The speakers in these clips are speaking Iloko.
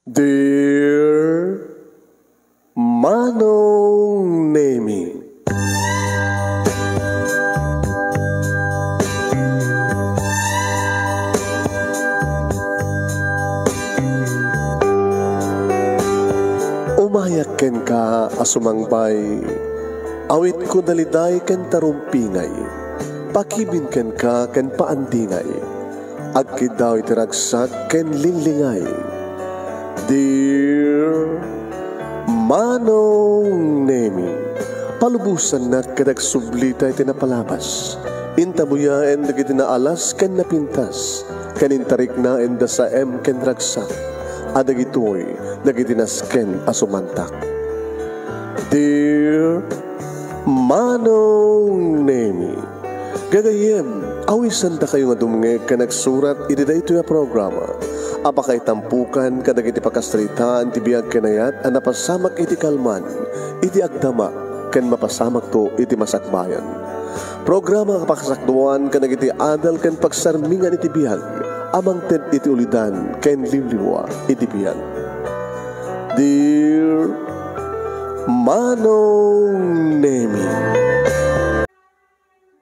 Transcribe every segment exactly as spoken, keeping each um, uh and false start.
Dear Manong Nemi. Umayak kenka a sumangbay, awitko daliday ken tarumpingay, pakibin kenka ken paandingay. Agkiddaw iti ragsak ken linglingay. Dear Manong Nemi, palubosannak ket agsublita iti napalabas. Intabuyaen dagiti naalas ken napintas, ken intariknaen da saem ken ragsak, a dagitoy dagiti nasken a sumantak. Dear Manong Nemi, gagayyem, awisandakayo nga dumngeg ken agsurat iti daytoy a programa a pakaitampukan kadagiti pakasaritaan ti biag ken ayat a napasamak iti kalman, iti agdama, ken mapasamakto iti masakbayan. Programa a pakasakduan kadagiti adal ken pagsarmingan iti biag a mangted iti ulidan ken liwliwa iti biag. Dear Manong Nemi.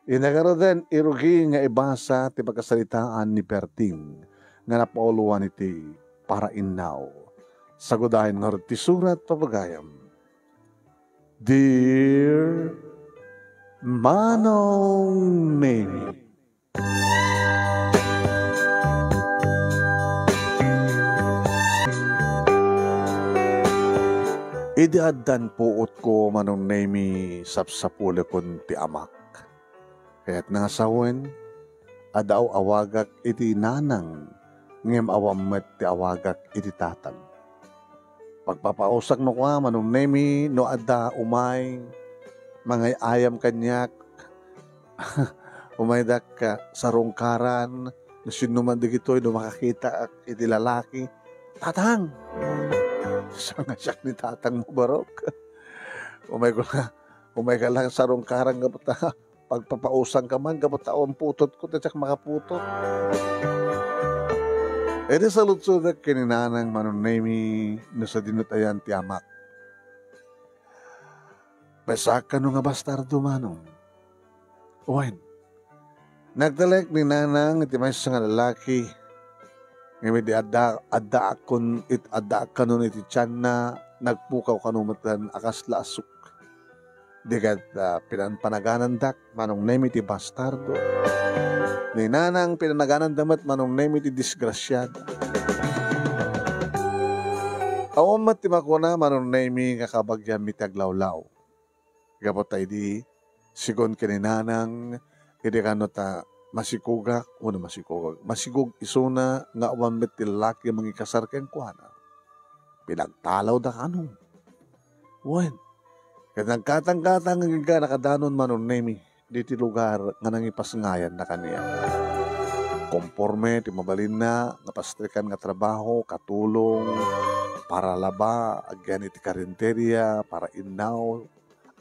Ina garuden, irugi nga ibasa ti pakasaritaan ni Berting nga napauluan iti parainnaw. Sagudayen ngarud ti surat, papagayam. Dear Manong Nemi. Idi addan puotko, Manong Nemi, sapsapulekon ti amak. Kayatna nga sawen, adda aw-awagak iti nanang, ngem awan met ti awagak iti tatang. Pagpapausak no kua, Manong Nemi, no adda umay, mangay-ayam kaniak, umaydak, ah, sarungkaran, no sinno man dagitoy, no makakitaak iti lalaki, "Tatang!" Sangasiak ni tatang mo, barok. Umay ko la, umay ka lang sarungkaran nga bata. Pagpapausanka man, gapu ta awan putotko, ta diak makaputot. Idi saludsodek ken ni nanang, Manong Nemi, no sadino ti ayan ti amak. Paysaak kano nga bastardo, Manong. Wen, nagtalek ni nanang iti maysa nga lalaki, ngem idi adda, addaak kun-, it-, addaak kanon iti tianna, nagpukaw kano metten a kasla asuk. Di ket, ah, pinanpanaganandak, Manong Nemi, ti bastardo. Ni nanang, pinanagananda met, Manong Nemi, ti disgrasiada. Awan met ti makuna, Manong Nemi, nga kabagianmi ti aglawlaw. Gapu ta idi, sigun ken ni nanang, idi kano ta masikugak, wenno masikugak, masigug isuna nga awan met ti lalaki a mangikasar kenkuana. Pinagtalawda kano. Wen, ket nagkatangkatang nga agingga nakadanon, Manong Nemi, diti lugar nga nangipasngayanna kaniak. Konporme ti mabalinna nga pastrikan nga trabaho, katulong, paralaba, agyan iti karinderia, parainnaw,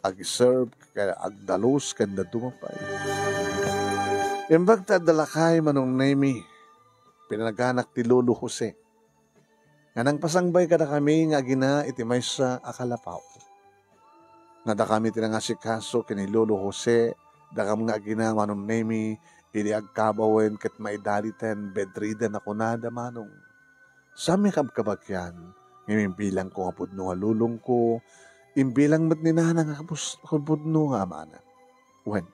ag-serve, ken agdalus, ken dadduma pay. Imbag ta adda lakay, Manong Nemi, pinanaganak ti Lolo Jose. Nga nangpasangbay kadakami nga agina iti maysa a kalapaw. Nga dakami ti nangasikaso ken ni Lolo Jose, dakam nga agina, Manong Nemi, idi agkabawen ket maidaliten, bedridden a kunada, Manong. Saanmi kabkabagian, ngem imbilangko nga pudno nga lolongko, imbilang met ni nana nga kabus-, pudno nga amana. Wen,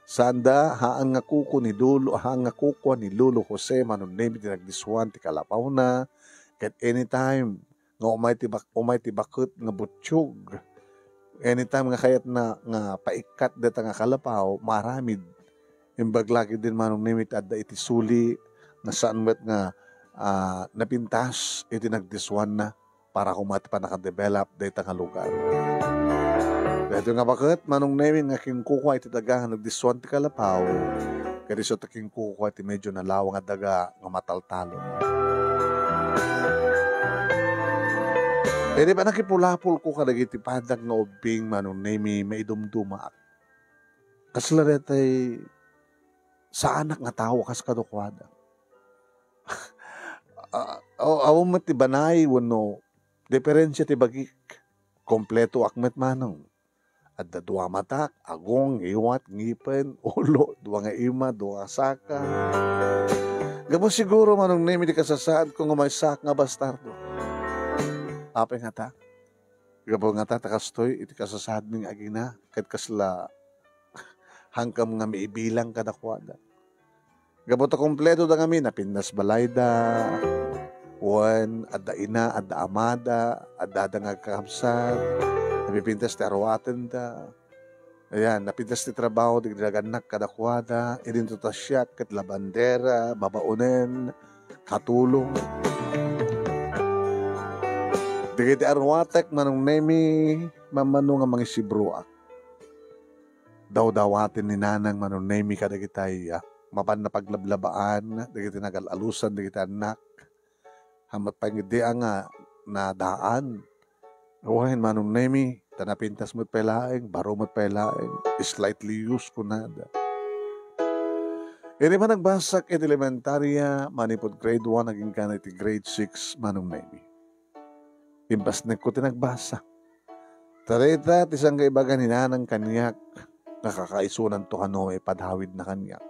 saanda, haan nga kuko ni Lolo, haan nga kuko ni Lolo Jose, Manong Nemi, ti nagdisuan ti kalapawna, ket anytime nga umay ti bak-, umay ti baket nga butiog, anytime nga kayatna nga paikkat dayta nga kalapaw, maaramid. Imbag la ketdin, Manong Nemi, ti adda iti suli nga saan met nga, ah, napintas iti nagdisuanna para koma ti pannakadevelop dayta nga lugar. Daytoy nga baket, Manong Nemi, nga kinkukua iti daga nga nagdisuan ti kalapaw, ket isu ti kinkukua iti medyo nalawang a daga nga mataltalon. Idi pannakipulapolko kadagiti padak nga ubbing, Manong Nemi, maidumdumaak. Kasla daytay saanak nga tao a kas kadukuada. a-, a-, awan met ti banay wenno diferensia ti bagik. Kompletoak met manong. Adda dua matak, agong, ngiwat, ngipen, ulo, dua nga ima, dua nga saka. Gapu siguro, Manong Nemi, ti kasasaadko nga maysaak nga bastardo. Apay ngata? Gapu ngata ta kastoy iti kasasaadmi nga agina, ket kasla hankam nga maibilang kadakuada. Gapu ta kompleto da ngamin, napintas balayda, wen adda ina, adda amada, adda, adda nga agkakabsat, napipintas ti aruatenda. Ayan, napintas ti trabaho, dagiti nagannak kadakuada, idinto ta siak ket labandera, babaonen, katulong. Dagiti aruatek, Manong Nemi, mammano nga mangisibroak. Dawdawaten ni Nanang Manong Nemi kadagitay, ah, mapan napaglablabaan, dagiti nagal-alusan, dagiti annak. Hammat pay ngiddi a nga nadaan. Wen, Manong Nemi, ta napintas met pay laeng, baro met pay laeng, slightly used kunada. Idi panagbasak iti elementaria, manipud grade one, agingga iti grade six, Manong Nemi. Impasnekko ti nagbasa. Ta dayta ti sangkaibaga ni Nanang kaniak nga kakaisonanto kano maipadawidna kaniak.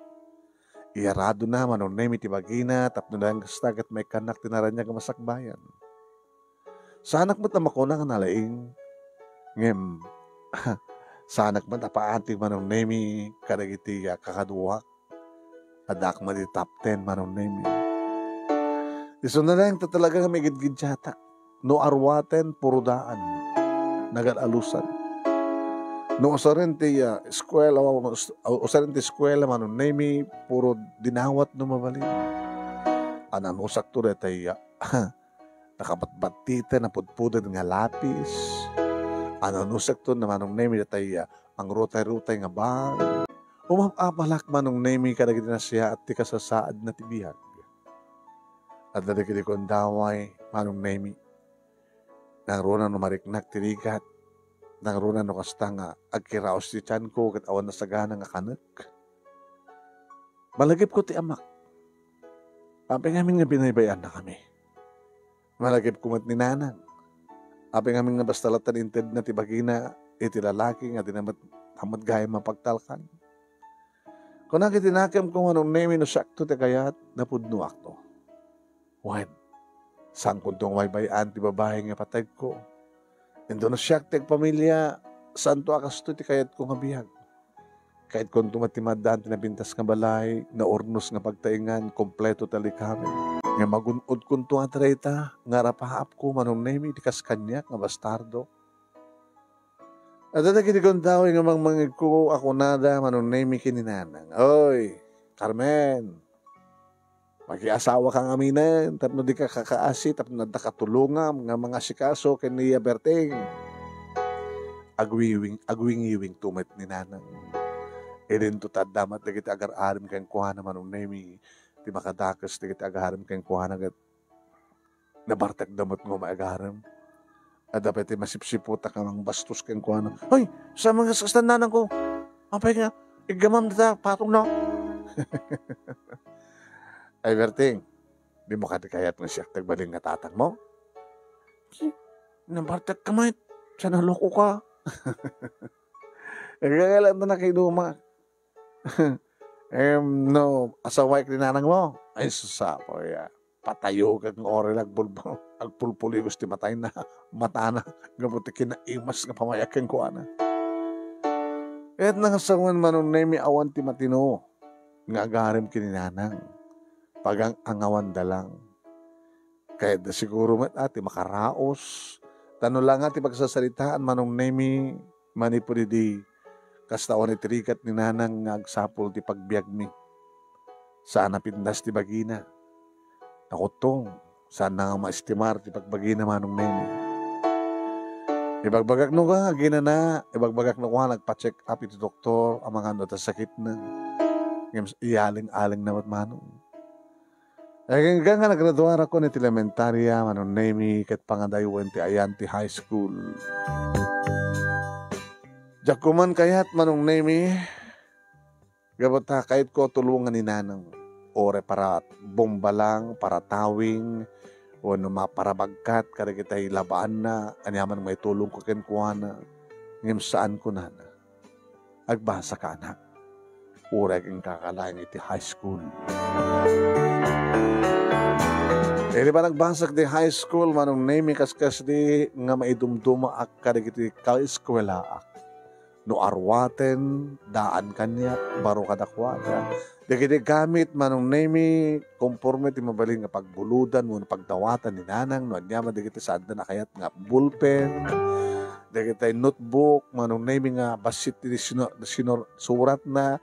Iyaradona, Manong Nemi, ti bagina tapno dayta kasta ket maikkannak ti naraniag a masakbayan. Saanak met a makuna nga nalaing. Ngem, saanak met a paateg, Manong Nemi, kadagiti, ah, kakaduak. Addaak met iti top ten, Manong Nemi. Isuna laeng ta talaga nga migidgiddiatak. No aruaten, puro daan. Nagal-alusan. No usaren ti, ah, eskuela, us-, usaren ti eskuela, Manong Nemi, puro dinawat no mabalin. Ananusakto daytay, ah, nakabatbattiten a pudpuded nga lapis. Ananusakto, Manong Nemi, daytay, ah, mangrutay-rutay nga bag. Umap-apalak, Manong Nemi, kadagiti nasayaat ti kasasaadna ti biag. Adda dagiti gundaway, Manong Nemi. Nangruna no mariknak ti rigat. Nangruna no kasta nga agkiraos ti tianko ket awan nasagana nga kanek. Malagipko ti amak. Apay ngamin nga binaybay-annakami. Malagipko met ni Nanang. Apay ngamin nga basta latta intedna ti bagina iti lalaki nga dina met, met gayam mapagtalkan. Kunak iti nakemko, Manong Nemi, no siakto ti kayat, napudnoakto. Wen, saankonto nga baybay-an ti babai nga ipategko. Inton no siak ti agpamilia, saanto a kastoy ti kayatko nga biag. Kayatkonto met ti maaddaan ti napintas nga balay, naurnos nga pagtaengan, kompleto ti likamen. Nga magun-odkonto a dayta nga arapaapko, Manong Nemi, ti kas kaniak nga bastardo. Adda dagiti gundaway nga mangmangegko a kunada, Manong Nemi, ken ni Nanang. Oy, Carmen, makiasawaka ngaminen tapno dika kakaasi tapno adda katulongam nga mangasikaso ken ni Berting. Agwiwing-, agwingiwingto met ni Nanang. Idinto ta adda met dagiti agar-arim kenkuana, Manong Nemi, ti makadakes dagiti agar-arim kenkuana ket nabartekda met nga umayagarem. Adda pay ti masipsiputak a mangbastos kenkuana. "Ay, sa mga sakastan nanangko. Apay nga, iggamam dita patong na." "Ay, Berting, dimo kadi kayat nga siak ti agbalin nga tatangmo?" "Ki, nabartekka met. Sa nalokoka." Nagkakailanta na kay Duma. Em, no, asawaek ni nanangmo? Ay, sus, apo, ya. Patayokak nga uray la agbulbul-, agpulpuligos ti matayna, matana, gapu ti kinaimas nga pamayak kenkuana. Ket nangasawen, Manong Nemi, awan ti matino nga agarem ken ni Nanang. Pagang-angawanda lang. Kayatda siguro met a ti makaraos. Ta no la nga ti pagsasaritaan, Manong Nemi, manipud idi, kasta awan iti rigat ni Nanang nga agsapul ti pagbiagmi. Saan a pintas ti bagina. Nakutto, saan na nga maestimar ti pagbagina, Manong Nemi. Ibagbagak no nga aginana, ibagbagak no kua nagpa-check up iti doktor, amangan no ta sakitna. Ngem iyaling-aling na met, Manong. Agingga nga nagraduarakon iti elementaria, Manong Nemi, ket pangadaywen ti ayan ti high school. Diak man kayat, Manong Nemi, gapu ta kayatko a tulongan ni Nanang. uray para bomba lang, para tawing, wenno ma-, para bagkat kadagitay labaanna, aniaman maitulongko kenkuana, ngem saan kunana. Agbasaka, anak. Uray agingkaka laeng iti high school. Idi panagbasak ti high school, Manong Nemy, kaskasdi nga maidumdumaak kadagiti kaeskuelaak. No aruaten, daan kaniak, baro kadakuada. Dagiti gamit, Manong Nemy, konforme ti mabalin nga pagbulodan wenno pagdawatan ni nanang, no aniaman dagiti saanda nakayat nga ballpen, dagiti notebook, Manong Nemy, nga bassit ti sino-, sinur-, suratna,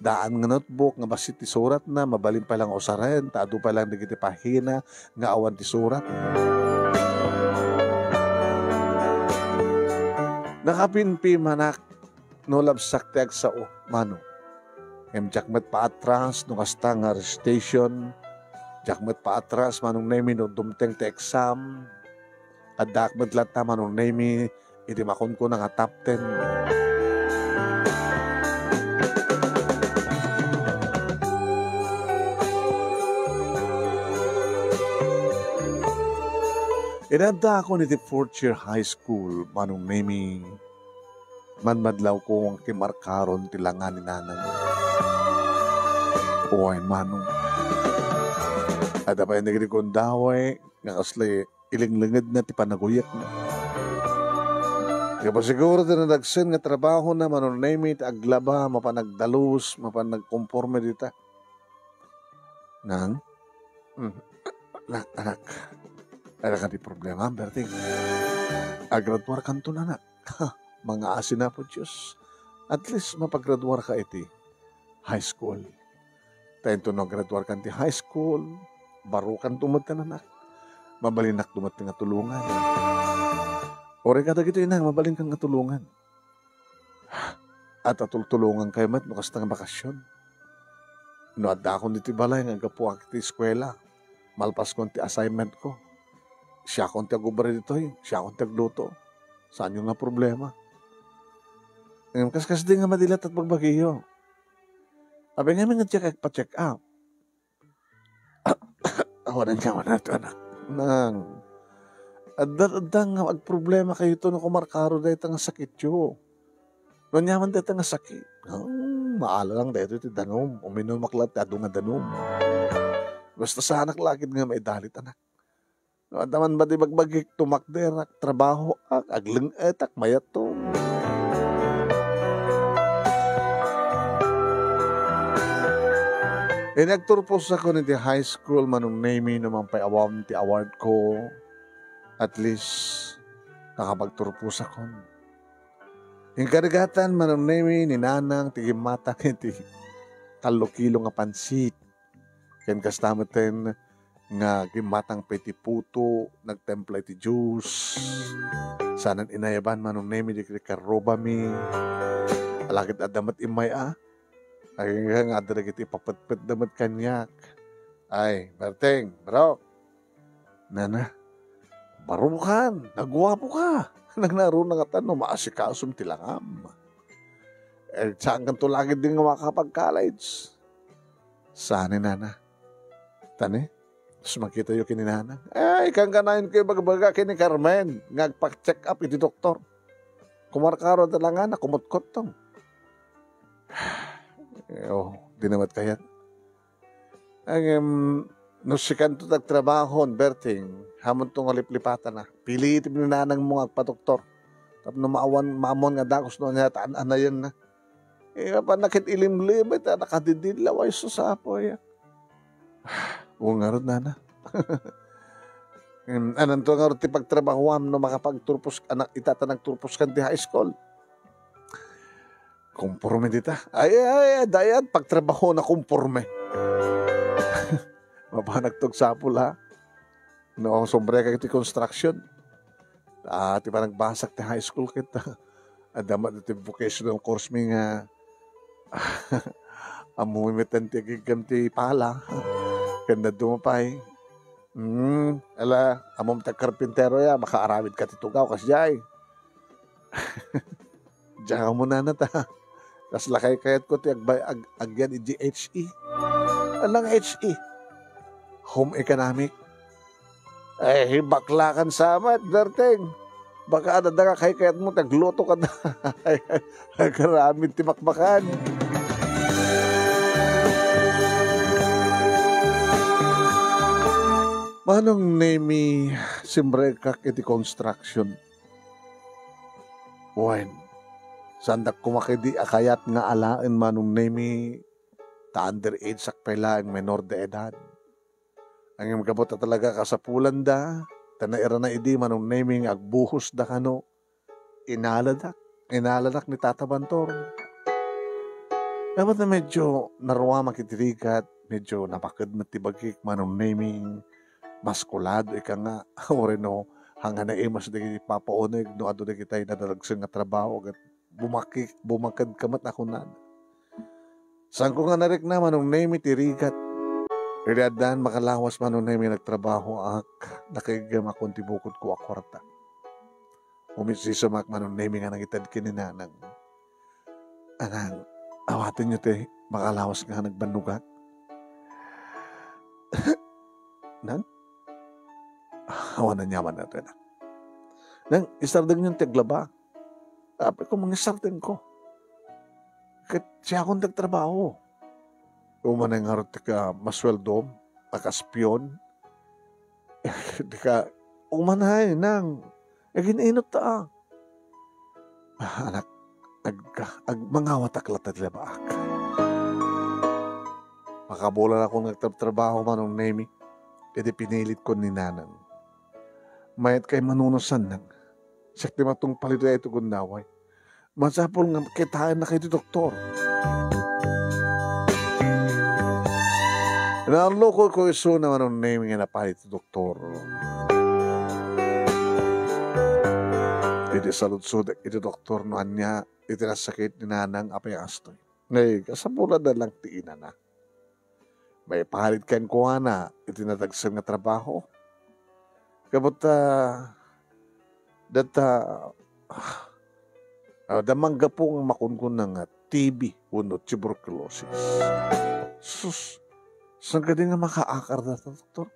daan nga notebook nga bassit ti suratna, mabalin pay lang usaren, ta adu pay lang dagiti pahina nga awan ti surat. Nakapinpimanak no labsak ti agsao, Manong. Ngem diak met paatras no kasta nga arrestation, diak met paatras, Manong Nemy, no dumteng ti exam. Addaak met latta, Manong Nemy, iti makunkuna nga top ten. Idi addaakon iti fourth year high school, Manong Nemy, madmadlawko nga kimarkaron ti langa ni nanang. Uwayen, Manong. Adda pay dagiti gundaway nga kasla ilinglingedna ti panaguyekna. Kapasiguro ti nadagsen nga trabahona, Manong Nemy, ti aglaba, mapan nagdalus, mapan nagkonforme dita. Nang? Hmm. Anak, anak. Adda kadi problema, Berting? Agraduarkanton, anak. Ha, mangaasi na po, Diyos. At least, mapagraduar ka iti high school. Ta inton no agraduar kan ti high school, barokan tumod kan, anak. Mabalinnak tumod nga tulongan. Uray kadagitoy, inang, mabalinkan nga tulongan. At atultulongan kayo met no kasta nga bakasyon. No addakon ditoy balay nga aggapuak iti eskuela, malpaskon ti assignment ko. Siakon ti agubra ditoy, siakon ti agluto. Saanyo nga problema? Ngem kaskasdi nga madi latta ti bagbagiyo. Apay ngamin nga diak agpa-check up? Awanan nga, awanan to, anak. Nang, adda, adda nga agproblema kayo to no kumarkaro dayta nga sakityo. No aniaman dayta nga sakit, hmm, maala lang daytoy ti danum. Uminumak latta ti adu nga danum. Basta saanak la gid nga maidalit, anak. No adda man madi bagbagik, tumakderak, trabahoak, agleng-etak, mayatong. Idi agturposakon iti high school, Manong Nemy, no man pay awan ti award ko, at least, nakapagturposakon. Inkarigatan, Manong Nemy, ni nanang ti gimmatang iti tallo kilo nga pansit. Ken kasta metten nga gimmatang pay ti puto, nagtempla iti juice. Saanen inayaban, Manong Nemy, dagiti karrubami. Ala ket adda met immay a. Agingga nga adda dagiti ipapetpetda met kaniak. Ay, Berting, bro. Nana, barokan, naguapo ka. Nagnaruna ngata no maasikasom ti langam. Eh, saankanto la gid nga makapag-college. Saan ni nana? Tani, sus, makitayo ken ni nana. Ay, kankanayon ko ibagbaga ken ni Carmen nga agpa-check up iti doktor. Kumarkaro ta la nga, nakumutkuttong. Eh, oh, di na met kayat. Ngem, no sikanto ti agtrabahon, Berting, hamonto nga liplipatana. Piliitem ni nanangmo nga agpadoktor. Tapno maawan, maamuan nga dagus no ania ti an-, anayenna. Eh, apan naket ilimlimet, a, nakadidillaw, ay sus, Apo, ya. Wen ngarud, nana. Ngem, ananto ngarud ti pagtrabahoam no makapagturpos, anak, ita ta nagturpos kan ti high school? Konforme dita. Ay, ay, ay, dayan, pagtrabaho na konforme. Mapanag to agsapul, ha? No, sombre ka iti construction. Ah, ti panagbasak ti high school ket, adda met iti vocational course mi nga, ammo mi met ti agiggam ti pala. Ken dadduma pay. Hmm, ala, ammom ti agkarpintero ya, makaaramid ka ti tugaw, kasdiay. Diak ammo nana ta. Kasla kaykayatko ti agba-, ag-, agyan iti G H E. Nang H E. Home economic. Ay, baklakan sa met, Berteng. Baka adda nga kaykayatmo, tagluto ka da. Ay, agramin ti bakbakan. Manong Nemi, simrekak iti construction. Wen, saandak koma kadi a kayat nga alaen, Manong Nemi, ta underage sak pay laeng, menor de edad. Ngem gapu ta talaga kasapulanda, ta nairana idi, Manong Nemi, nga agbuhosda kano, inaladak, inaladak ni Tata Bantor. Dapat na medyo naruamak iti rigat, medyo napaked met ti bagik, Manong Nemi, maskulado ika nga, wenno, hangana imas dagiti papauneg no adu dagiti nadalagsen nga trabaho, ket bumaki-, bumaked ka met a kunada. Saanko nga narikna, Manong Nemi, ti rigat. Idi addan makalawas, Manong Nemi, nagtrabahoak, nakaiggem akon ti bukodko a kuarta. Umisisumak, Manong Nemi, nga nangited ken ni Nanang. Anang, awatenyo ti makalawas nga nagbannogak. Nang? Awan aniaman nato, anak. Nang, isardengyon ti aglaba. Apay ko, mangisardengko. Ket siakon ti agtrabaho. Umanay ngarud ti ka masueldom, a kas pion. Di ka, umanay, nang. Agin-inot ta, a. Ah, anak, ag-, ag-, mangawatak latta ti labaak. Makabulan ako nga agtrabtrabaho, Manong Nemi. Idi pinilitkon ni Nanang. Mayat kay manunusan, nang. Siak ti matungpal iti gundaway. Masapul nga kitaennaka iti doktor. Naallokoyko isuna, Manong Nemi, nga napan iti doktor. Idi saludsodek iti doktor no ania iti nasakit ni Nanang, apay kastoy. Nay, kasapulanda lang ti inana. Maipalit kenkuana iti nadagsen nga trabaho. Gapu ta, data, ah, da manggapu nga makunkuna nga T B wenno tuberculosis. Sus, saan kadi nga makaakar data, doktor?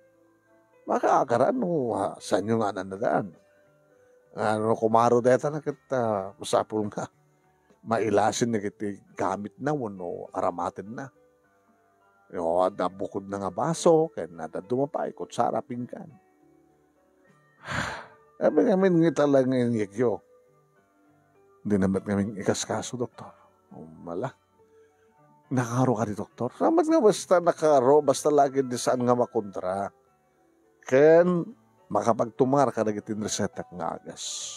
Makaakar no, ah, saanyo nga ananadan. Nga no kumaro dayta na ket, ah, masapul nga mailasin na iti gamitna wenno aramatenna. No, adda bukodna nga baso, ken adda dumapay, kutsara, pinggan. Amin-amin ngita lang nga inyegyo. Di na met ngamin ikaskaso, doktor. Umala. Nakaro kadi, doktor? Sa met nga basta nakaro, basta lagi di saan nga makontra. Ken makapagtumar kadagiti naresetak nga agas.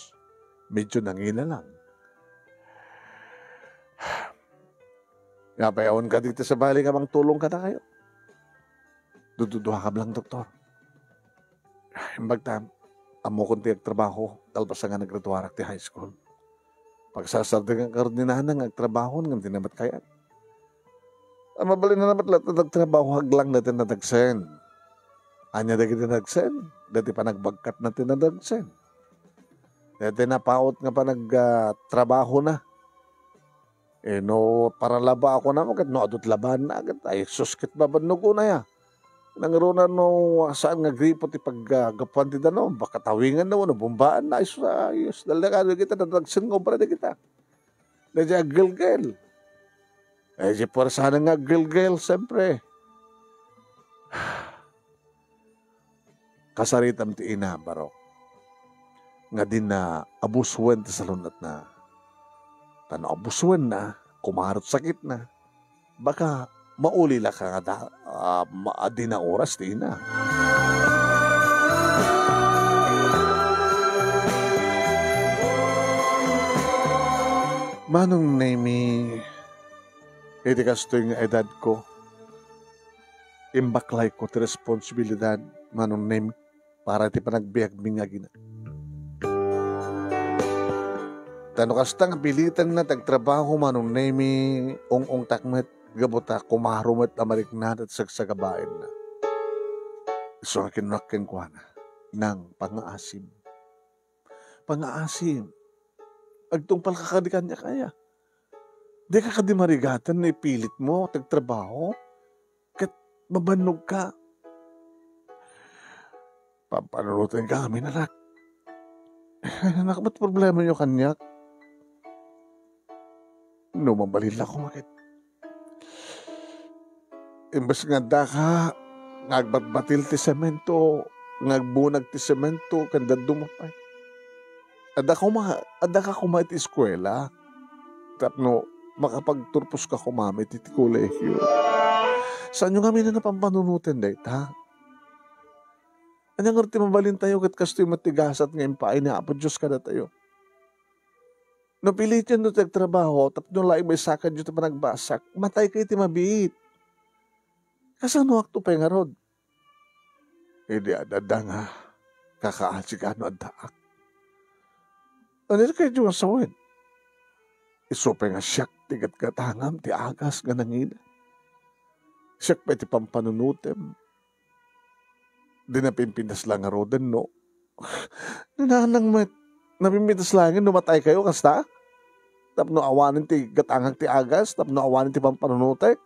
Medyo nangina lang. Nga payawan ka dito sa bali nga mangtulong kadakayo. Dududuha ka lang, doktor. Imbag ta, ammokon ti agtrabaho, kalpasan nga naggraduarak ti high school. Pagsasardengan ka ni Nanang nga agtrabaho, ngem di na met kayat. A, mabalin na met latta nagtrabaho, aglang dati nadagsen. Ania dagiti nadagsen? Dati panagbagkatna ti nadagsen. Dati napaut nga panag-, ah, trabahona. Eh, no, para labaakon naman, ket no, adut labaanna, ket, ay, sus, ket babannogona ya. Nangruna no, saan nga gripo ti paggapuan ti danum, baka tawenganna wenno bombaanna, ay, sus, ay, sus, dala ka, dagita, nadagsen nga obra dagita. Dagiti aggelgel. Ay, di puersana nga aggelgel, siyempre. Kasaritam ti ina, Barok, nga dinna abusuen ti salun-atna. Ta no abusuenna, kumarot sakitna, baka maulila ka nga da-, ah, ma-, a di na oras ti ina. Manong Nemi, iti kastoy nga edadko, imbaklayko ti responsibilidad, Manong Nemi, para iti panagbiagmi nga agina. Ta no kasta nga pilitenna ti agtrabaho, Manong Nemi, ung-ungtak met, gapu ta kumaro met a mariknada ti sagsagabaenna. Isu nga kinunnak kenkuana, Nang, pangngaasim. Pangngaasim. Agtungpalka kadi kaniak aya? Dika kadi marigaten no ipilitmo ti agtrabaho? Ket Mabannogka. Pampanunotenka amin, anak. Anak, ba't problemayo kaniak? No mabalin la koma ket, imbes nga addaka nga agbatbatil ti semento, nga agbunag ti semento, ken dadduma pay. Adda koma, addaka koma iti eskuela tapno makapagturposka koma iti, iti kolehio. Saanyo ngamin a napampanunoten dayta? Ania ngarud ti mabalintayo ket kastoy met ti gasat nga impaay ni Apo Dios kadatayo? No pilitanyo ti agtrabaho tapno laeng maisakanyo ti panagbasak, mataykayo iti mabiit. Kasanoakto pay ngarud? Idi adda nga kakaasi ka no addaak. Ania ti kayatyo nga sawen? Isu pay nga siak ti gatgatangam ti agas nga nangina. Siak pay ti pampanunotem. Di napimpintas la ngaruden no. Nanang met, napimpintas laeng no mataykayo, kasta? Tapno awanen ti gatangak ti agas, tapno awanen ti pampanunotek?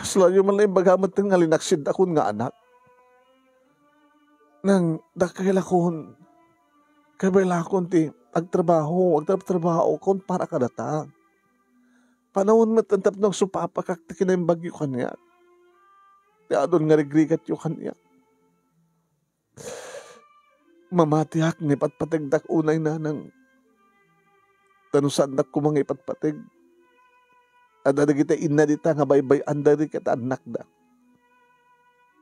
Salayo man la imbaga met nga linaksidakon nga anak. Nang dakkelakon, kabaelakon ti agtrabaho, agtrabtrabaho kon para kadata. Panawen met tapno agsupapakak ti kinaimbagyo kaniak. Ti adun nga rigrigatyo kaniak. Mamatiak nga ipatpategdak unay, nanang. Ta no saandak koma nga ipatpateg, adda dagiti inna dita nga baybay-anda dagiti annakda.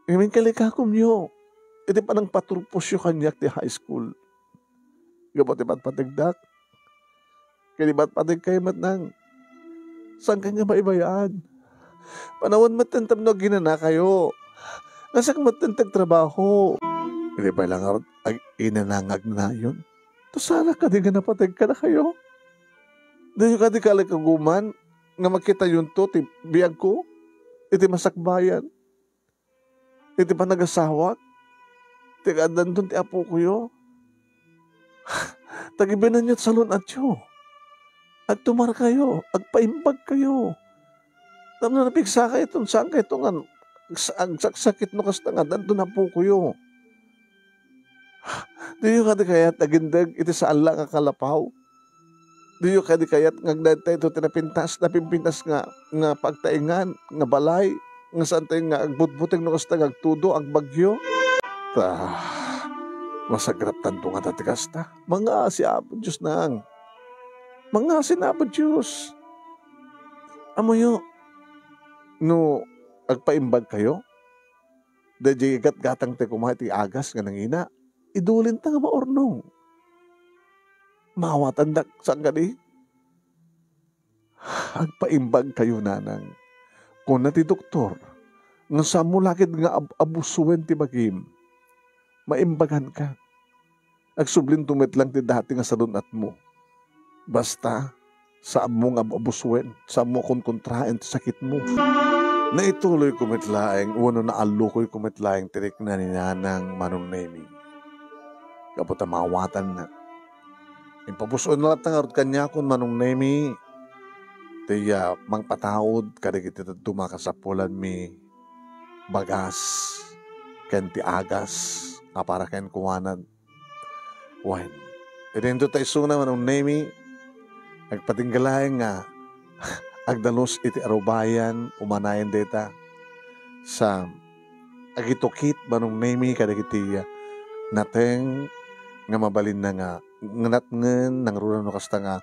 Ngem inkalikakomyo iti panangpaturposyo kaniak ti high school. Gapu ti patpategdak, ket ipatpategkayo met, nang. Saankayo nga baybay-an. Panawen met tapno aginanakayo. Nga siak met ti agtrabaho. Idi pay la ngarud ag-, inana nga agnayon. Ta saanak kadi nga napateg kadakayo? Diyo kadi kalikaguman nga makitayonto ti biagko iti masakbayan? Iti panagasawak, ti kaaddanton ti apokoyo. Tagibinanyo ti salun-atyo. Agtumarkayo, agpaimbagkayo. Tapno napigsakayo ton saankayto nga agsa-, agsaksakit no kasta nga addanton apokoyo. Diyo kadi kayat agindeg iti saan la nga kalapaw? Diyo kadi kayat nga agnaedtayo ti napintas, napimpintas nga, nga pagtaengan, nga balay, nga saantayo nga agbutbuteng no kasta nga agtudo, agbagyo? Ta, masagraptanto ngata ti kasta. Mangngasi Apo Dios, nang. Mangngasi Apo Dios. Ammoyo, no agpaimbagkayo, daydiay igatgatangtayo koma iti agas nga nangina, idulinta nga maurnong. Maawatandak, saan kadi? Agpaimbagkayo, nanang. Kuna ti doktor, nga saanmo la ket nga ab-, abusoen ti bagim. Maimbaganka. Agsublinto met lang ti dati nga salun-atmo. Basta, saanmo nga ab-, abusoen, saanmo a konkontraen ti sakitmo. Naituloyko met laeng, wenno naallokoyko met laeng ti rikna ni Nanang Manong Nemi. Gapu ta maawatanna. Impabusoenna latta ngarud kaniakon, Manong Nemi, ti, ah, mangpataud kadagiti dadduma a kasapulanmi, bagas, ken ti agas a para kenkuana. Wen, idinto ta isuna, Manong Nemi, agpatingga laeng nga agdalus iti arubayan, umanayen dayta. Sa agitukit, Manong Nemi, kadagiti nateng nga mabalinna nga, nga natngen, nangruna no kasta nga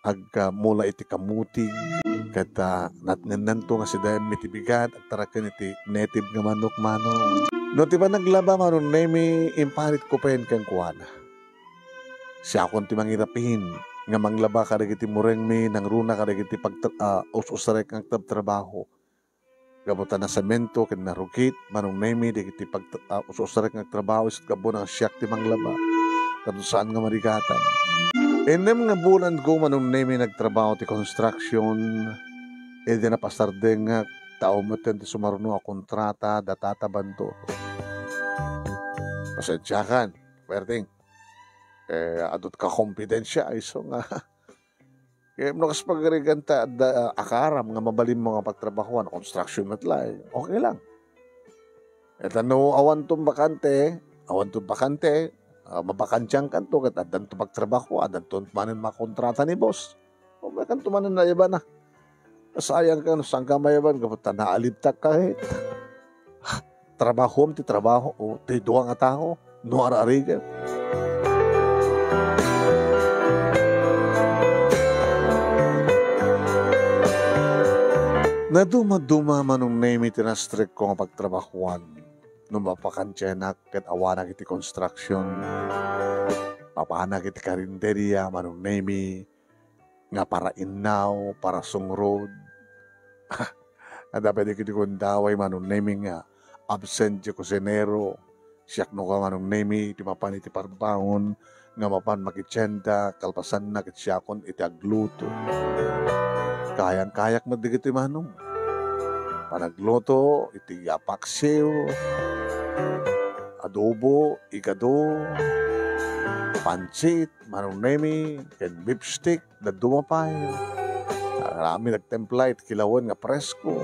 ag-, ah, mula iti kamutig, ket, ah, natngennanto nga sidaenmi ti bigat, agtaraken iti native nga manok, Manong. No ti panaglaba, Manong Nemi, impanitko pen kenkuana. Siakon ti mangirapin nga manglaba kadagiti murengmi, nangruna kadagiti pagtra-, ah, us-usarek nga agtrabtrabaho. Gapu ta nasemento ken narugit, Manong Nemi, dagiti pag-, ah, us-usarek nga agtrabaho, isu ti gapu na siak ti manglaba. Tapno saan nga marigatan. Innem nga bulanko, Manong Nemi, nagtrabaho ti construction. Idi napasardengak, tao metten ti sumaruno a kontrata, data ta Bandor. Pasensiakan, Berting. Eh, adut ka kompetensia, isu nga Kaya no kas pagarigan ta, adda, ah, akaram nga mabalinmo nga pagtrabahoan, construction met laeng, okay lang. Ita no awanton bakante, awanton bakante, ah, mabakantiankanto ket addanto pagtrabaho, addanto manen makontrata ni boss. O, makanto manen nayaban na. Sayang ka, no, saan ka mayaban, gapu ta naalibtak ka ket. Trabahom ti trabaho, o, ti dua nga tao, no ar-arigan. Naduma-duma, Manong Nemi, ti nastrekko nga pagtrabahoan. No mapakantianak ket awanak iti construction, mapanak iti karinderia, Manong Nemi, nga para innaw, para sungrod. Adda pay dagiti gundaway, Manong Nemi, nga absent ti kusinero. Siak no ka, Manong Nemi, ti mapan iti parbangon nga mapan makitienda, kalpasanna ket siakon iti agluto. Kayang-kayak met dagitoy, Manong. Panagluto iti paksiw, adobo, igado, pansit, Manong Nemi, ken beef stick, dadduma pay. Aramid agtempla iti kilawen nga presko.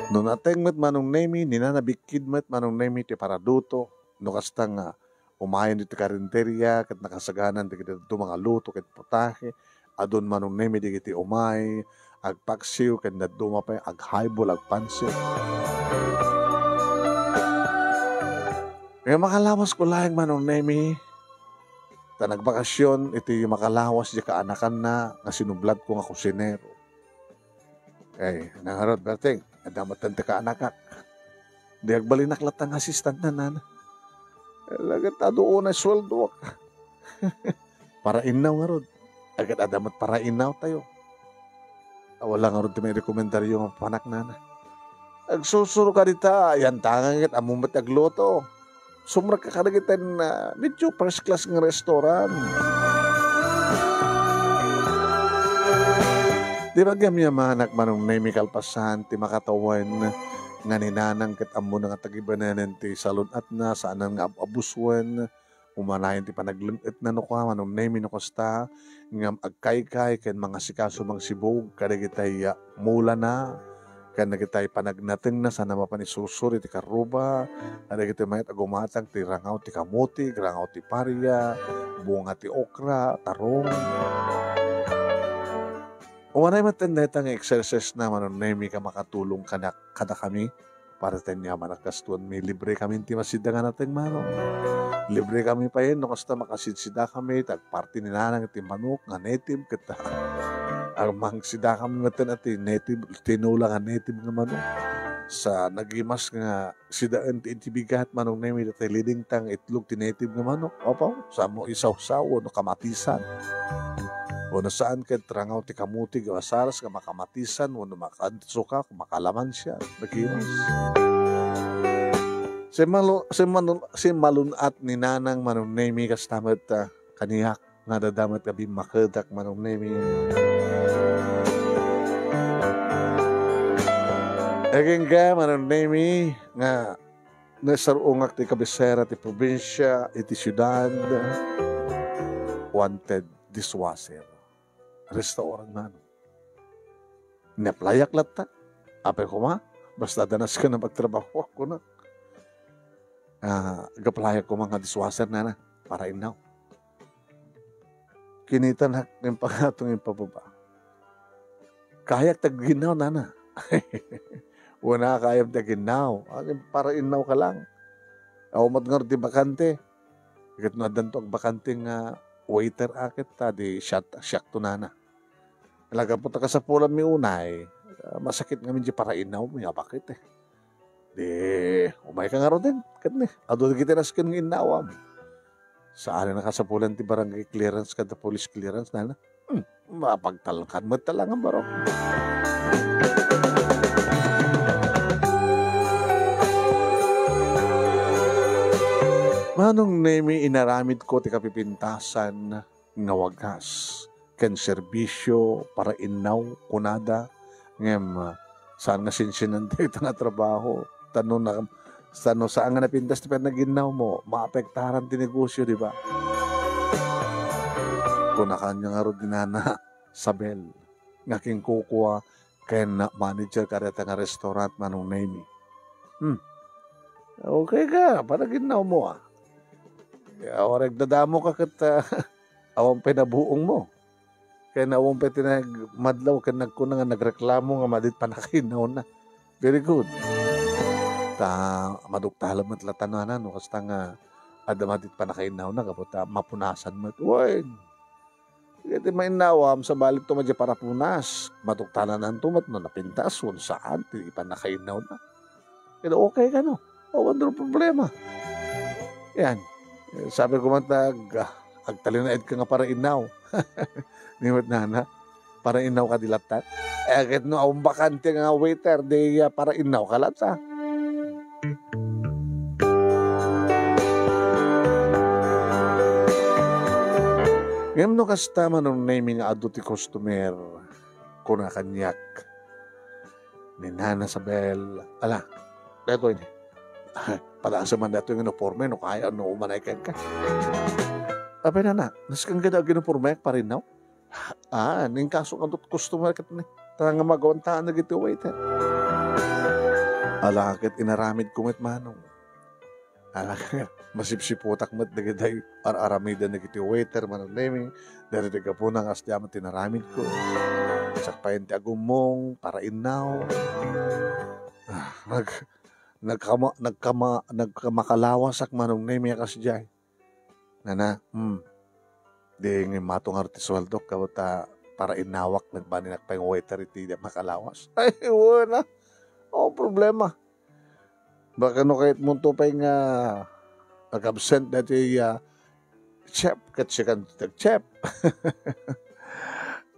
No nateng met, Manong Nemi, ni nana bikkid met, Manong Nemi, ti paraluto. No kasta nga umayen iti karinderia ket nakasaganan dagiti dadduma nga luto ket putahe, adun, Manong Nemi, dagiti umay, agpaksiw ken dadduma pay, aghaybol, agpansit. Nga makalawas ko laeng, Manong Nemi, ta nagbakasyon iti makalawas di kaanakanna nga sinubladko nga kusinero. Ay, nangarod, Berting, adda met ti kaanakak. Di agbalinak latta nga assistant na, nana. Laget adu unay sueldoak. Para innaw ngarud. Agad adda met para innaw tayo. Wala ngarud ti mairekomendaryo nga panak, nana. Agsursuro ka dita, yan tangan ket ammo met agluto. Sumrekka kadagiti, ah, medyo first class nga restaurant. Di ba agyamanak, Manong Nemi, kalpasan ti makatawen nga ni nanang ket ammona nga tagibanenen ti salun-atna, saanan nga ab-abusuen, umanayon ti panagleng-etna no kua, Manong Nemi, no kasta, ngem agkaykay ken mangasikaso mangsibug kadagiti, ah, mulana, ken dagiti panagnatengna sana mapan isursur iti karruba, kadagiti mayat a gumatang ti rangaw ti kamuti, rangaw ti paria, bunga ti okra, tarong. Umanay met dayta nga exercise na, Manong Nemi, nga makatulong kanak-, kadakami. Para ta ania man a kastoanmi, libre kami ti masida nga nateng, Manong. Libre kami payen, no kasta makasidsidakami, ti agparti ni nanang ti manok nga native, ket, ah, mangsidakami met ti native, tinola nga native nga manok. Sa nagimas nga sidaen ti inti bigat, Manong Nemi, dayta lidingta nga itlog ti native nga manok. Apo, samo isawsaw wenno kamatisan. Wenno saan ket rangaw ti kamuti nga asaras nga makamatisan wenno makansuka, makalamansia. Nagimas. Simmalu-, simmalu-, simmalun-at ni nanang, Manong Nemi, kasta met, ah, kaniak nga adda met a bimmaketak, Manong Nemi. Agingga, Manong Nemi, nga naisar-ungak ti kabisera ti probinsia iti siudad, wanted dishwasher. Restaurant, Manong. Inaplayak latta. Apay koma, basta adda nasken a pagtrabahoak, kunak. Ah, agaplayak koma nga dishwasher, nana, para innaw. Kinitanak nga impagatong impababa. Kayak ti aginnaw, nana. Wen a kayam ti aginnaw. Agin para innaw ka lang. Aw, mat ngarud ti bakante. Ket no addanto agbakante nga waiter a ket ta di siak, siakto, nana. Ala, gapu ta kasapulanmi unay, ah, masakit ngamin di para innawmi, abakit, eh. Di, umayka ngaruden, ket ni, adu dagiti nasken nga innawam. Saan a nakasapulan ti barangay clearance kada police clearance, nana. Hmm, mapagtalkan met talaga, baro. Manong Nemi, inaramidko ti kapipintasan nga wagas ken serbisio para innaw, kunada, ngem, ah, saan nga sinsinan dayta nga trabaho? Ta no na, ta no saan nga napintas ti panaginnawmo, maapektaran ti negosio, di ba? Kuna kaniak ngarud ni Nana Sabel nga kinkukua ken manager kadayta nga restaurant, Manong Nemy. Hmm. Okay ka, panaginnaw mo, ah. Ya, oreg dadamo ka ket, ah, awan pay nabuong mo. Ken awan pay ti nagmadlaw ken nagkuna nga nagreklamo nga madit pannakainnaw na. Very good. Ta, maduktalan met latta nana, no, kasta nga adda madit pannakainnaw na, gapu ta mapunasan met. Wen, iti mainnawam, sabali to met diay parapunas, maduktalan anto met no napintas, wen saan, ti pannakainnaw na. Ket okay kano? Awan problema. Yan. Eh, sabi ko man ta, ag-, agtalinaed ka nga parainnaw. Ni met nana, parainnaw ka di latta. Eh, ket no, awan bakante nga waiter, di, ah, parainnaw ka latta. Ngem no kasta, Manong Nemy, nga adu ti customer, kuna kaniak ni Nana Sabel, "Ala, daytoy ni. Padasem man daytoy nga uniforme no kayam no umanay kenka." "Apay, Nana, nasken kadi aguniformeak, parainnaw?" "Ah, inkaso nga adu ti customer ket ni. Ta nga maguantaan dagiti waiter." Ala, ket inaramidko met, Manong. Ala, masipsiputak met dagiti ar-aramiden dagiti waiter, Manong Nemy, daytoy ti gapuna nga asdi met ti inaramidko. Siak pay ti agummong, parainnaw. Ah, nag-, nagkama-, nagkama-, nagkamakalawasak, Manong Nemy, a kasdiay. Nana, hmm. Di ngem mato ngarud ti sueldok, gapu ta parainnawak, nagbanenak pay nga waiter iti di makalawas. Ay, wen a. O, problema. Baka no kayatmonto pay nga ag-absent daytoy, ah, chef, ket sikan ti nag-chef.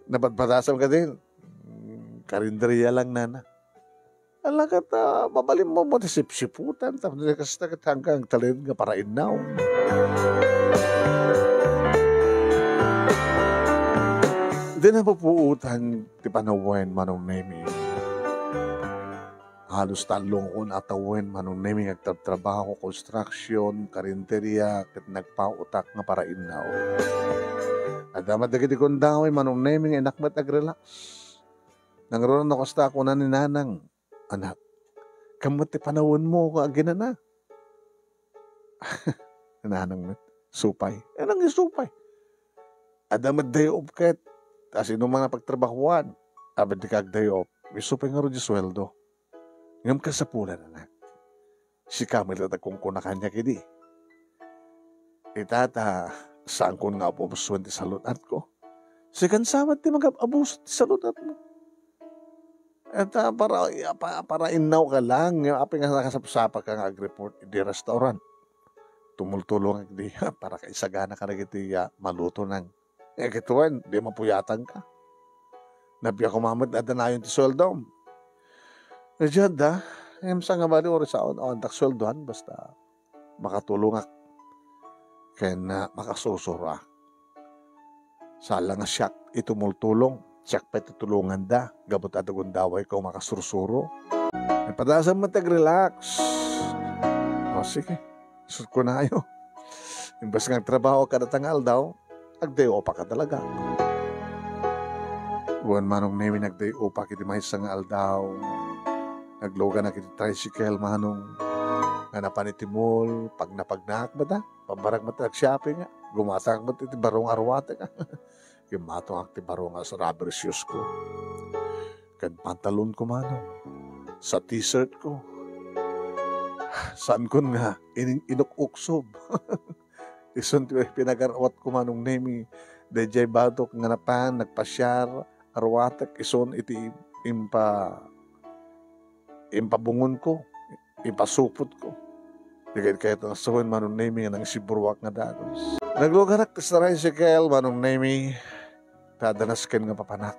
Napadpadasam kadi, mm, karinderia lang, nana. Ala ket, ah, mabalinmo met ti sipsiputan, tapno di kasta ket hanggang agtalinaed nga parainnaw. Di napupuotan ti panawen, Manong Nemy. Halos tallo nga tawen, Manong Nemy, nga agtrabtrabaho, construction, karinderia, ket nagpaotak nga parainnaw. Adda met dagiti gundaway, Manong Nemy, nga innak met ag-relax. Nangruna no kasta, kuna ni Nanang, "Anak, ken met ti panawenmo nga aginana?" Nanang met, "Supay." Anang supay? Adda met day off ket. Ta sino man a pagtrabahoan? Apay dika ag-day off? Isu pay ngarud ti sueldo. Ngem kasapulan, anak. Sika met latta ti agkunkuna kaniak idi. Ita ta, saankon nga abuabusoen ti salun-atko. Sikan sa met ti mag-abuso ti salun-atmo. Ita, para, ya, pa-, parainnaw ka lang, ya, apay nga nakasapsapa ka nga ag-report idi restaurant. Tumultulongak idi, para kaisagana ka dagiti, ya, maluto nang. Eh, ket wen, di mapuyatanka. Nabiag koma met adda nayon ti sueldom. Idiay adda, ngem saan nga bali, uray saan, awandak sueldoan, basta makatulongak ken, ah, makasursuroak. Saan la nga siak ti tumultulong, siak pay ti tulonganda, gapu ta adda gundawayko a makasursuro. Padasem met ti ag-relax. O, sige. Sus, kunayo. Imbes nga agtrabaho kadata nga aldaw, ag-day off-ak talaga. Wen, Manong Nemy, nag-day off-ak iti maysa nga aldaw. Nagluganak iti tricycle, Manong. Nga napan iti mall, pagnapagnaak met, ah. Pabbarag met ag-shopping, ah. Gumatangak met iti baro nga arwatek, ah. Kimmatongak ti baro nga rubber shoes ko. Ken pantalon ko, Manong. Sa t-shirt ko. Saankon nga ining inuk-uksob. Isun ti pinagarwat ko, Manong Nemy. Daydiay batok nga napan, nagpasiar, arwatek, isun iti impa-, impabungon ko, ipasupot ko. Di ket kayat nga sawen, Manong Nemy, nga nangisiburuak nga dagus. Nagluganak ti tricycle, Manong Nemy. Ta adda nasken nga papanak.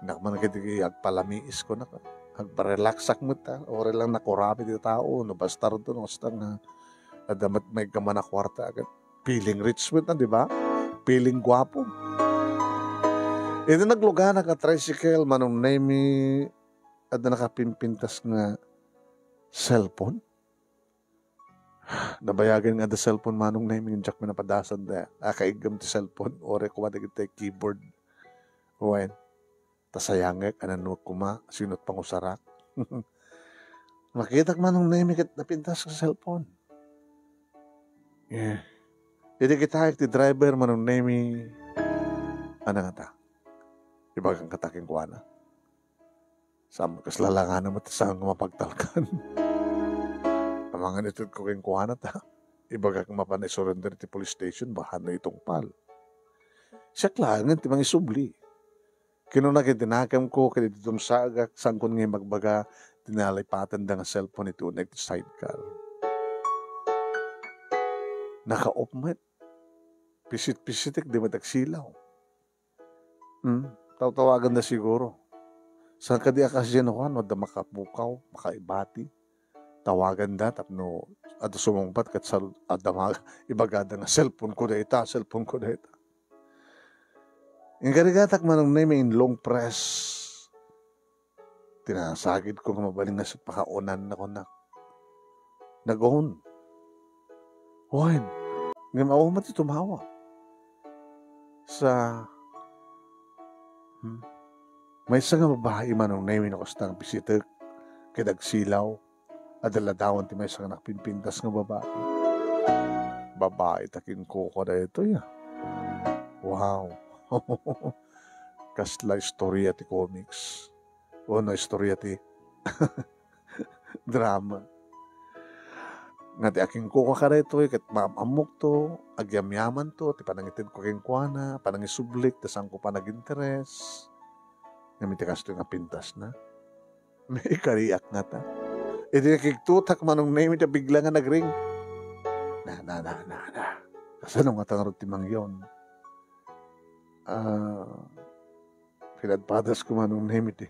Innak man kadi agpalamiis, kunak. Agparelaxak met, ah. Uray lang nakurami ti tao, no basta rudto, no basta nga adda met maikkan a kuarta, ket feeling rich met, ah, di ba? Feeling guapo. Iti nagluganak a tricycle, Manong Nemy, adda nakapimpintas nga cellphone. Nabayagen nga adda cellphone, Manong Nemi, ngem diak man napadasan ta. A, kaiggem ti cellphone, uray koma dagiti keyboard. Wen, ta sayangek, a nannuek koma, sino ti pangusarak. Makitak, Manong Nemi, ket napintas ti cellphone. Eh, idi kitaek ti driver, Manong Nemi, ania ngata? Ibagam kata kenkuana. Saan, kas lalangana met ti saan nga mapagtalkan. Amangan itedko kenkuana ta ibagak nga mapan isurrender iti police station, bahanna itungpal. Siak laengen ti mangisubli. Kinuna ket dinakemko ket idi dumsaagak, saankon nga imbagbaga ti nalipatenda nga cellphone iti uneg ti sidecar. Naka-off met. Pisit-pisitek, di met agsilaw. Hmm, tawtawaganda siguro. Saan kadi a kasino kan, no adda makapukaw, makaibati. Tawaganda tapno adda sumungbat ket sal-, adda ma-, ibagada nga, "Cellphone ko dayta, cellphone ko dayta." Inkarigatak, Manong Nemi, in long press. Ti nasagidko nga mabalin nga pakaunanna, kunak. Nag-on. Wen, ngem awan met ti tumawa. Sa, hmm? Maysa nga babai, Manong Nemi, no kasta nga pisitek, ket agsilaw, adda ladawan ti maysa nga nakapinpintas nga babai. Babai ta kinkukua daytoy, a. Wow. Kasla istoria ti comics. Wenno istoria ti drama. Nga ti akinkukua kadaytoy ket maam-ammokto, agyamyamanto ti panangitedko kenkuana, panangisublik ta saanko pay naginteres. Ngem iti kastoy nga pintasna, naikariak ngata. Idi nakigtotak, Manong Nemi, ta bigla nga nagring. Na, na, na, na, na. Kasano ngata ngarud ti mangyawn? Ah, pinadpadasko, Manong Nemi, ti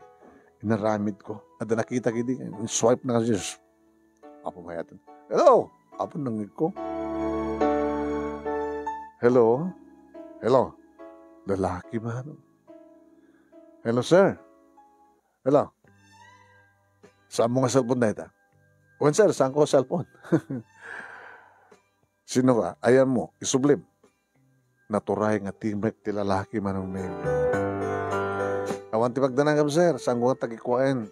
inaramidko. Adda nakitak idi, in-swipe na kasi, Apo mayaten. Hello! Apo nangngegko. Hello? Hello? Lalaki, Manong. Hello, sir. Hello? Saanmo nga cellphone dayta? Wen, sir, saanko a cellphone. Sino ka? Ayanmo, isublim. Naturay nga timek ti lalaki, Manong Nemi. Awan ti pagdanagam, sir. Saanko nga takikuaen?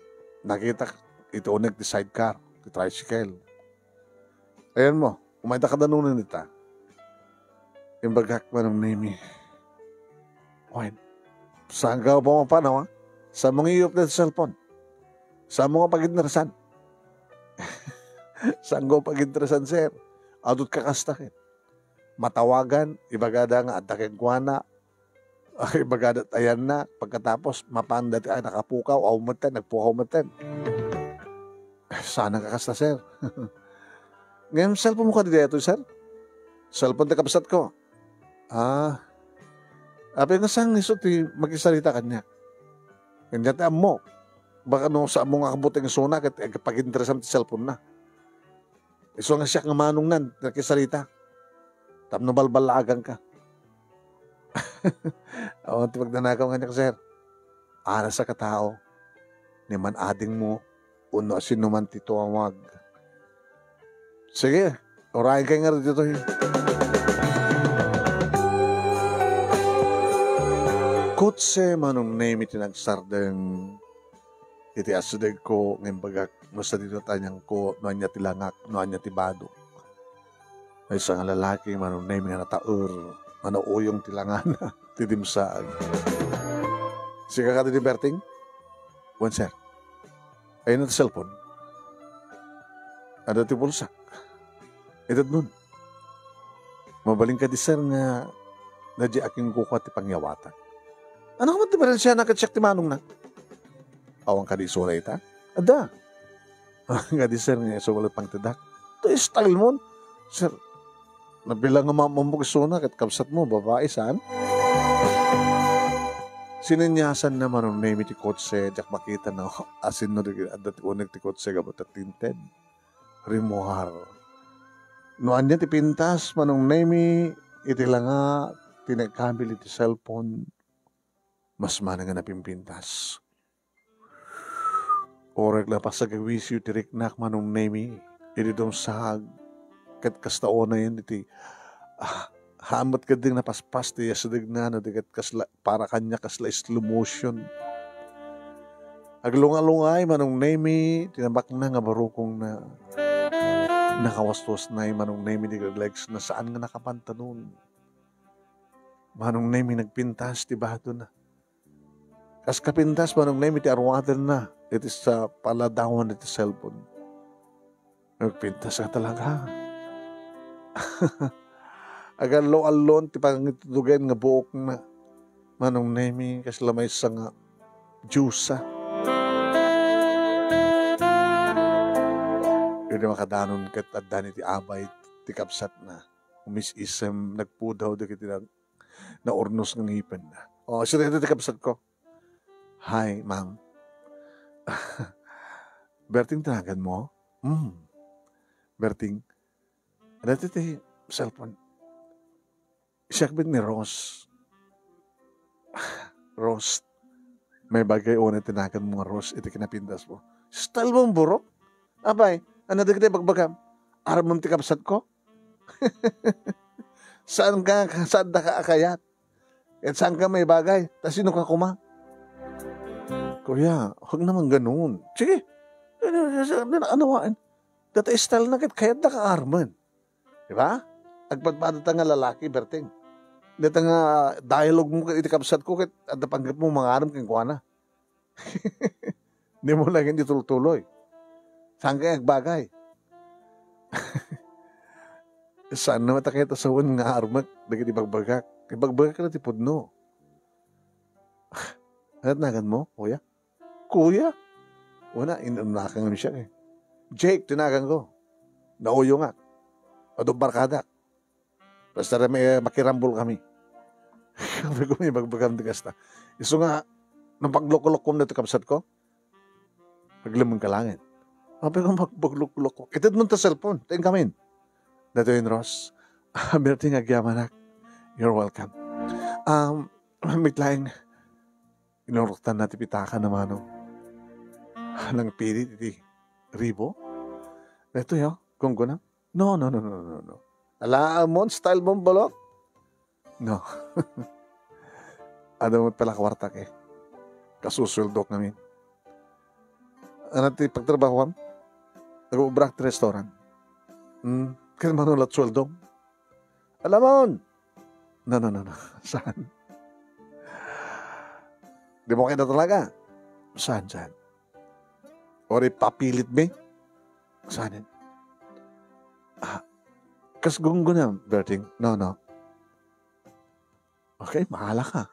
Nakitak iti uneg ti sidecar, ti tricycle. Ayanmo, umayda kada nunen ita. Imbagak, Manong Nemi. Wen, saanka a pumapanaw, a? Saanmo nga iyup dayta cellphone? Saanmo nga paginteresan? Saanko paginteresan, sir? Adut ka kasta ket. Matawagan, ibagada nga adda kenkuana, ibagada ayanna, pagkatapos, mapanda ti, ay, nakapukaw, aw metten, nagpukaw metten. Saan nga kasta, sir? Ngem, cellphone mo kadi daytoy, sir? Cellphone ti kabsatko. Ah. Apay nga saan nga isu ti makisarita kaniak? Kaniak ti ammo. Baka no saanmo nga kabuteng isuna, ket agpaginteresan ti cellphone na. Isu nga siak nga manongnan, nakisarita. Tapno balballaaganka. Awan ti pagdanagam kaniak, sir. Anas a katao. Ni man-adingmo, wenno a sinoman ti tumawag. Sige, urayen kay ngarud ditoy. Kotse, Manong Nemi, ti nagsardeng iti asidegko nga imbagak no sadino ti anianko, no ania ti langak, no ania ti badok. Maysa nga lalaki, Manong Nemi, nga nataer, nga nauyong ti langana, ti dimsaag. Sika kadi ti Berting? Wen, sir. Ayanna ti cellphone? Adda ti bulsak. Itedmon. Mabalin kadi, sir, nga nadia a kinkukua ti pangyawatak? Ania met ti diferensiana ket siak ti manongna? Awan kadi isuna ita? Adda. Kadi, sir, nga isu met pangtedak. To style mon. Sir, nabilang nga mamamok isuna ket kabsatmo, babai, saan? Sineniasanna, Manong Nemi, ti kotse, diak makita no asino ti adda ti uneg ti kotse gapu ta tinted. Rimuar. No ania ti pintas, Manong Nemi, iti langa ti nagkabil iti cellphone, mas manen nga napimpintas. Uray la pasagawisiw ti riknak, Manong Nemi, idi dumsaag. Ket kasta unayen iti, ah, haan met ketdi napaspas ti yasidegna, no di ket kasla, para kaniak kasla slow motion. Aglungalungay Manong Nemi ti nabakna nga barukongna. Nakawaswasnay Manong Nemi ti legsna, saan nga nakapantanon. Manong Nemi nagpintas ti badona. Kas kapintas Manong Nemi ti aruatenna iti sa paladawan iti cellphone. Nagpintas nga talaga. Agallo-allon ti pangitutugen nga buokna. Manong Nemi, kasla maysa nga diosa. Idi makadanon ket addan iti abay ti kabsatna. Umis-isem, nagpudaw dagiti nag-, naurnos nga ngipenna. Oh, sino ito ti kabsat ko? Hi, ma'am. Berting ti naganmo? Hmm. Berting, dati ti cellphone. Siak met ni Rose. Rose, may bagay unay ti naganmo nga Rose iti kinapintas mo. Style mo, burok. Apay, ano dagiti bagbagam? Aram mo ti kabsat ko? Saan ka, saan da ka akayat? Ket saan ka may bagay? Ta sino ka kuma? Kuya, huwag naman ganun. Sige. Ano, ano, ano, ano, ano, data style na ket kayat da ka armen. Di ba? Agpadpadata nga lalaki, Berting. Data nga dialogue mo ket iti kabsat ko ket adda panggep mo mangarem kenkuana. Di mo lang itultuloy. Saan kaya agbagay? Saan naman ta kaya tasawan nga armek dagiti bagbagak? Ibagbagak na ti pudno. Ano nagan mo, kuya? Kuya? Una, inunakang siya eh. Jake, tinagan ko. Nauyongak. Adu barkadak. Basta may makirambol kami. Sabi ko, may bagbagam di kasta. Isu nga, nung paglukulok ko na ito, kabsat ko, paglamang ka langit. Sabi ko, magpaglukulok ko. Ited mo ta cellphone. Tain kamin. Datoy Ros. Berting agyamanak. You're welcome. Um, mitlaing, inuruktan na ti pitaka na manong. Nang pilit iti ribo. Ito yo, kung kunam. No, no, no, no, no, no. Ala, amon, style mong balok? No. Ada mo pala kwarta ke. Kasusueldok ngamin. Ano ti pagtrabahoam? Nag-ubrak ti restaurant. Hmm, kaya manulat sueldo? Alamon! No, no, no, no. Saan? Di mo kaya talaga? Saan, saan? Or ipapilit mi? Saan? Ah, kas gunggunam, Berting? No, no. Okay, mahala ka.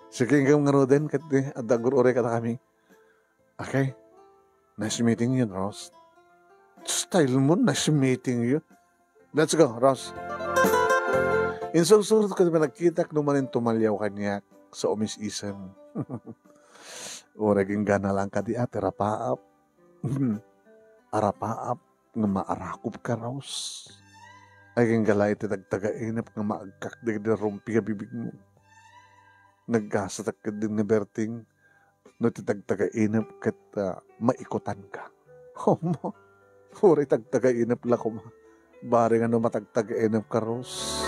Sige, inggam nga Roden, ket ni, adda agur-uray kadakami. Okay. Nice meeting you, Ross. Style mo, nice meeting you. Let's go, Ross. Insursurot ko ti panagkitak no manen tumalyaw kaniak sa umis-isem. Uray inggana lang kadi, ah, ti rapaap. Arapaap nga maarakop ka, Ross. Ay, inggala iti tagtagainep nga maagkak dagiti rumpi nga bibigmo. Naggasatak ketdin nga Berting, no ti tagtagainep ket, ah, maikutanka. Homo, uray tagtagainep la koma. Bareng no matagtagainep ka, Ros.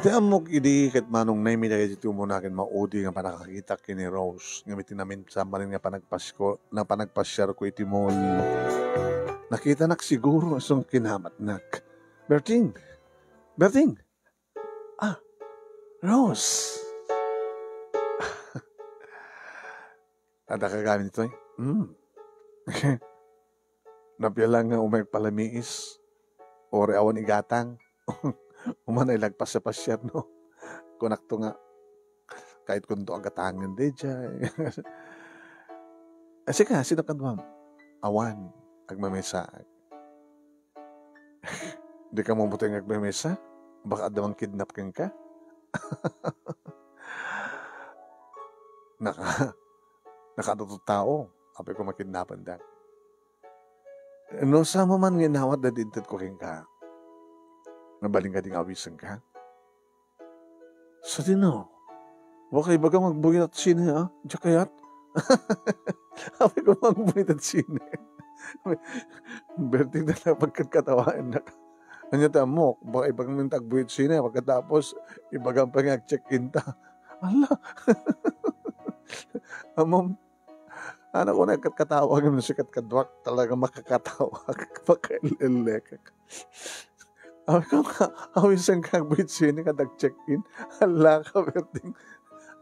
Ti ammok idi ket manong naymi dagiti umuna ken maudi nga pannakakitak ken ni Rose, ngem iti naminsan manen nga panagpasko-, na panagpasiarko iti mall. Nakitanak siguro isu nga kinamatnak. Berting! Berting! Ah, Rose! Adda ka gamin ditoy? Hmm. Napia lang nga umayek palamiis. Uray awan igatang. Umana ilagpas a pasiar, no? Kunakto nga, kahit kunto agatangen daydiay. Ah, sika, sino kaduam? Awan, agmamesa. Di ka mabuti nga agmamesa? Baka adda mang kidnap kenka? Naka-, nakaduto tao. Apay ko makidnapan da. No, sa mo man nga inawat da di inted ko kenka. Mabalin ka di nga awisenka? Sadino? Baka ibagam agbuyat sine, ah? Diak kayat? Apay ko agbuyat sine. Berting na lang pagkakatawaannak. Anya ta mo, baka ibagam agbuyat sine, pagkatapos, ibagam pa nga check-in ta. Ala. Amam, anak ko na katkatawag, ano sikat kaduak, talaga makakatawag, makaellek. Awi ko nga, awisan ka agbuyat sine, kadag check-in. Ala ka, Berting.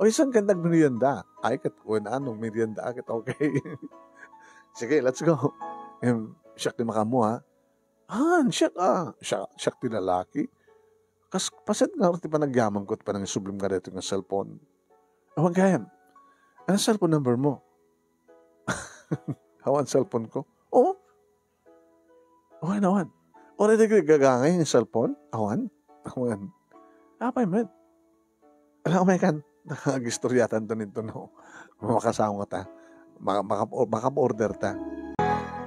Awisan ka nagmerienda. Ay, kat, kung ano, merienda, kat, okay. Sige, let's go. Em, siak ti makaammo, ha? Ah, siak, ah. Siak, siak ti lalaki. Kas, paset nga ti panagyaman ko, ti panangisublim ka dito nga cellphone. Awan gayam. Ano cellphone number mo? Awan cellphone ko. Oo. Awan, awan. Already gagangay yung cellphone? Awan? Awan. Apay met. Alam mo, kan, nag-istoryatan to nito, no? Makasama ta. Maka-, maka-, maka-order ta.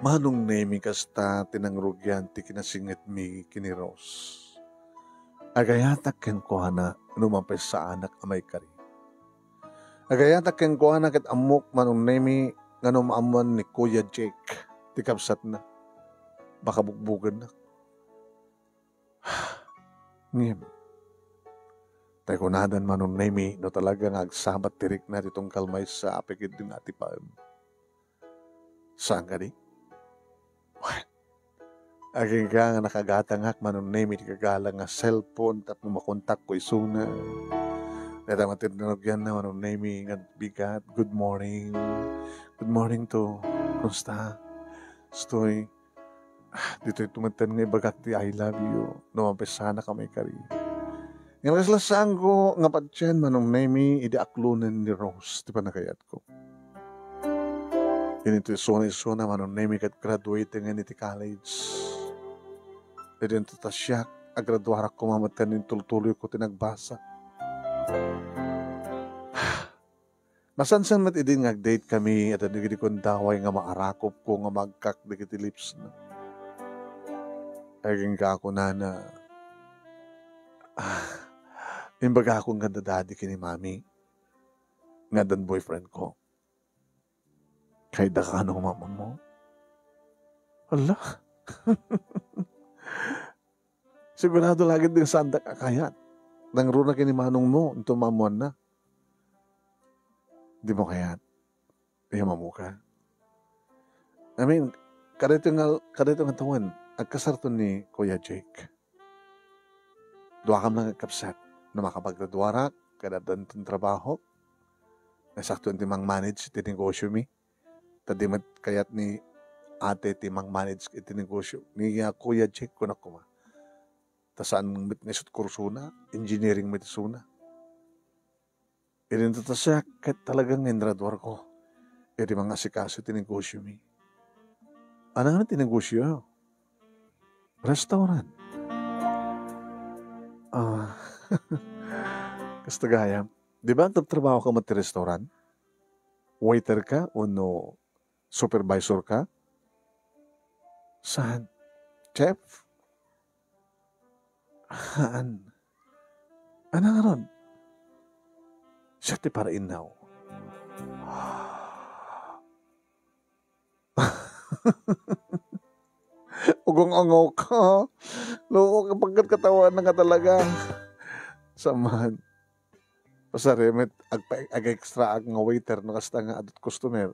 Manong Nemi, kasta ti nangrugian ti kinasingetmi kini Rose. Agayatak kenkuana no mapassaanak a maikari. Agayatak kenkuana ket ammok, Manong Nemi, nga no maammoan ni Kuya Jake ti kabsatna, baka bugbugennak. Ngem, tay kunadan, Manong Nemi, no talaga nga agsabat ti rikna ti tungkal maysa a pikit nga atipaem. Saan kadi? Wen, agingga nga nakagatangak, Manong Nemi, ti kagalang nga cellphone tapno makontakko isuna. Dayta met ti narugianna, Manong Nemi, nga bigat. Good morning. Good morning to, kumusta? Stoy. Ah, ditoy tumeten nga ibagak ti I love you. No mapassaanak a maikari. Nga nakaslasaanko nga patien, Manong Nemi, idi aklonen ni Rose ti panagayatko. Ininto isuna, isuna, Manong Nemi, ket graduatengen iti college. Idinto ta siak, agraduarak koma met ken intultuloyko ti nagbasa. Masansan met idi nga agdate kami, adda dagiti kundaway nga maarakopko nga maagkak dagiti lipsna. Agingga kunana, ah, imbagakon kanda daddy ken ni mami nga addan boyfriendko. Kayatda kano nga maammo? Hala? Sigurado lagid nga saandak a kayat. Nangruna ken ni manongmo, inton maammoanna. Dimo kayat? Immammoka. I mean, kadaytoy nga, kadaytoy nga tawen, agkasarton ni Kuya Jake. Duakam lang a kabsat. No makapaggraduarak, ket adda inton trabaho. Nasakto ti mang-manage iti negosyo mi. Ta di met kayat ni ate ti mang-manage iti negosyo. Ni, ah, Kuya Jake, kunak koma. Ta saan met nga isut kursona, engineering met isuna. Idinto ta siak, ket talaga nga inraduarko iti mangasikaso ti negosyo mi. Ania nga ti negosyo? Restaurant. Ah, kasta gayam. Di ba, nagtrabaho ka met ti restaurant? Waiter ka wenno supervisor ka? Saan? Chef? Haan. Ania ngarud? Siak ti parainnaw. Ugung-ungok. Loko ka, pagkat katawanan ka talaga. Saan man. Pasar met, agpa-, ag-extra ak nga waiter no kasta nga adut customer.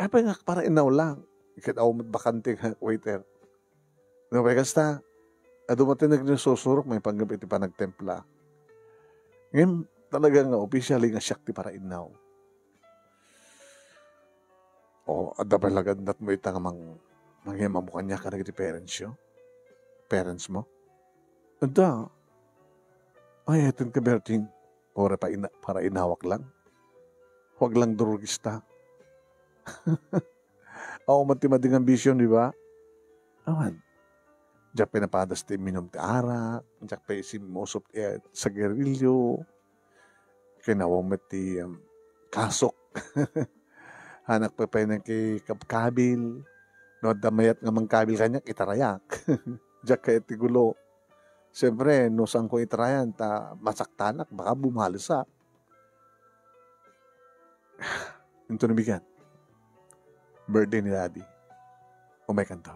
Apay nga parainnaw lang. Ket awan met bakante nga waiter. No, pay kasta, adu met ti nagsusurok maipanggep iti panagtempla. Ngem, talaga nga officially nga siak ti parainnaw. O, adda pay la gandat mo ita nga mang-, mangyamamo kaniak kadagiti parents yo? Parents mo? Adda. Ay, etten ka, Berting. Ora pa ina-, parainawak lang. Huwag lang drogista. Awan man ti madi nga ambisyon, di ba? Awan. Diak pinapadas ti minum ti arak, diak pay simmusop ti, eh, sagerilyo. Kinawan met ti, um, kasok. Anak pay pay nangkikabkabil. No adda mayat nga mangkabil kaniak, itarayak. Diak kayat ti gulo. Siyempre, no saanko itarayan, ta masaktanak, baka bumalesak. Inton bigat. Birthday ni Daddy. Umaykanto.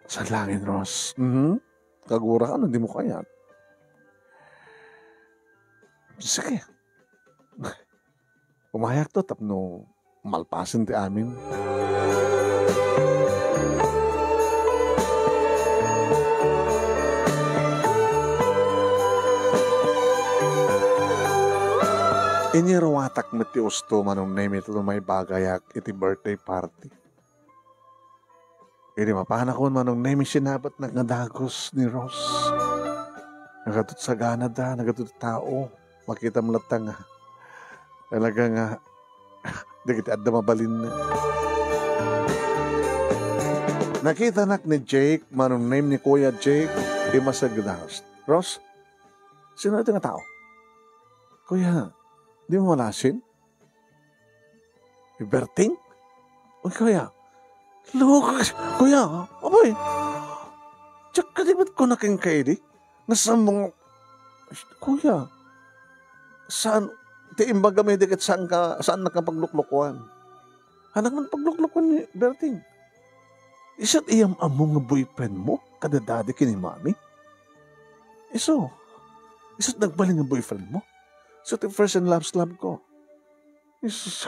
Saan laeng, Ros? Mhm. Kagura ka no dimo kayat. Sige. Umayakto tapno malpasen ti amin. Inyaruatak met ti usto, Manong Nemi, tapno maibagayak iti birthday party. Idi mapanakon, Manong Nemi, sinabetnak nga dagus ni Ros. Nagadu ti saganada, nagadu ti tao. Makitam latta nga talaga nga dagiti adda mabalinna. Nakitanak ni Jake, Manong Nemi, ni Kuya Jake, immasideg dagus. Ros, sino iti nga tao? Kuya, dimo malasin? Ni Berting? Uy, kuya. Lugos, kuya. Abay. Diak kadi met kuna kenka idi. Nga saan mo nga, kuya. Saan, ti imbagam idi ket saan ka, saan naka pagluklukuan? Anak man pagluklukuan ni Berting. Isu ti iyam-ammo nga boyfriend mo? Kada daddy ken ni mami? Isu. Isu ti nagbalin nga boyfriend mo? Isu ti first and last love ko. Jesus.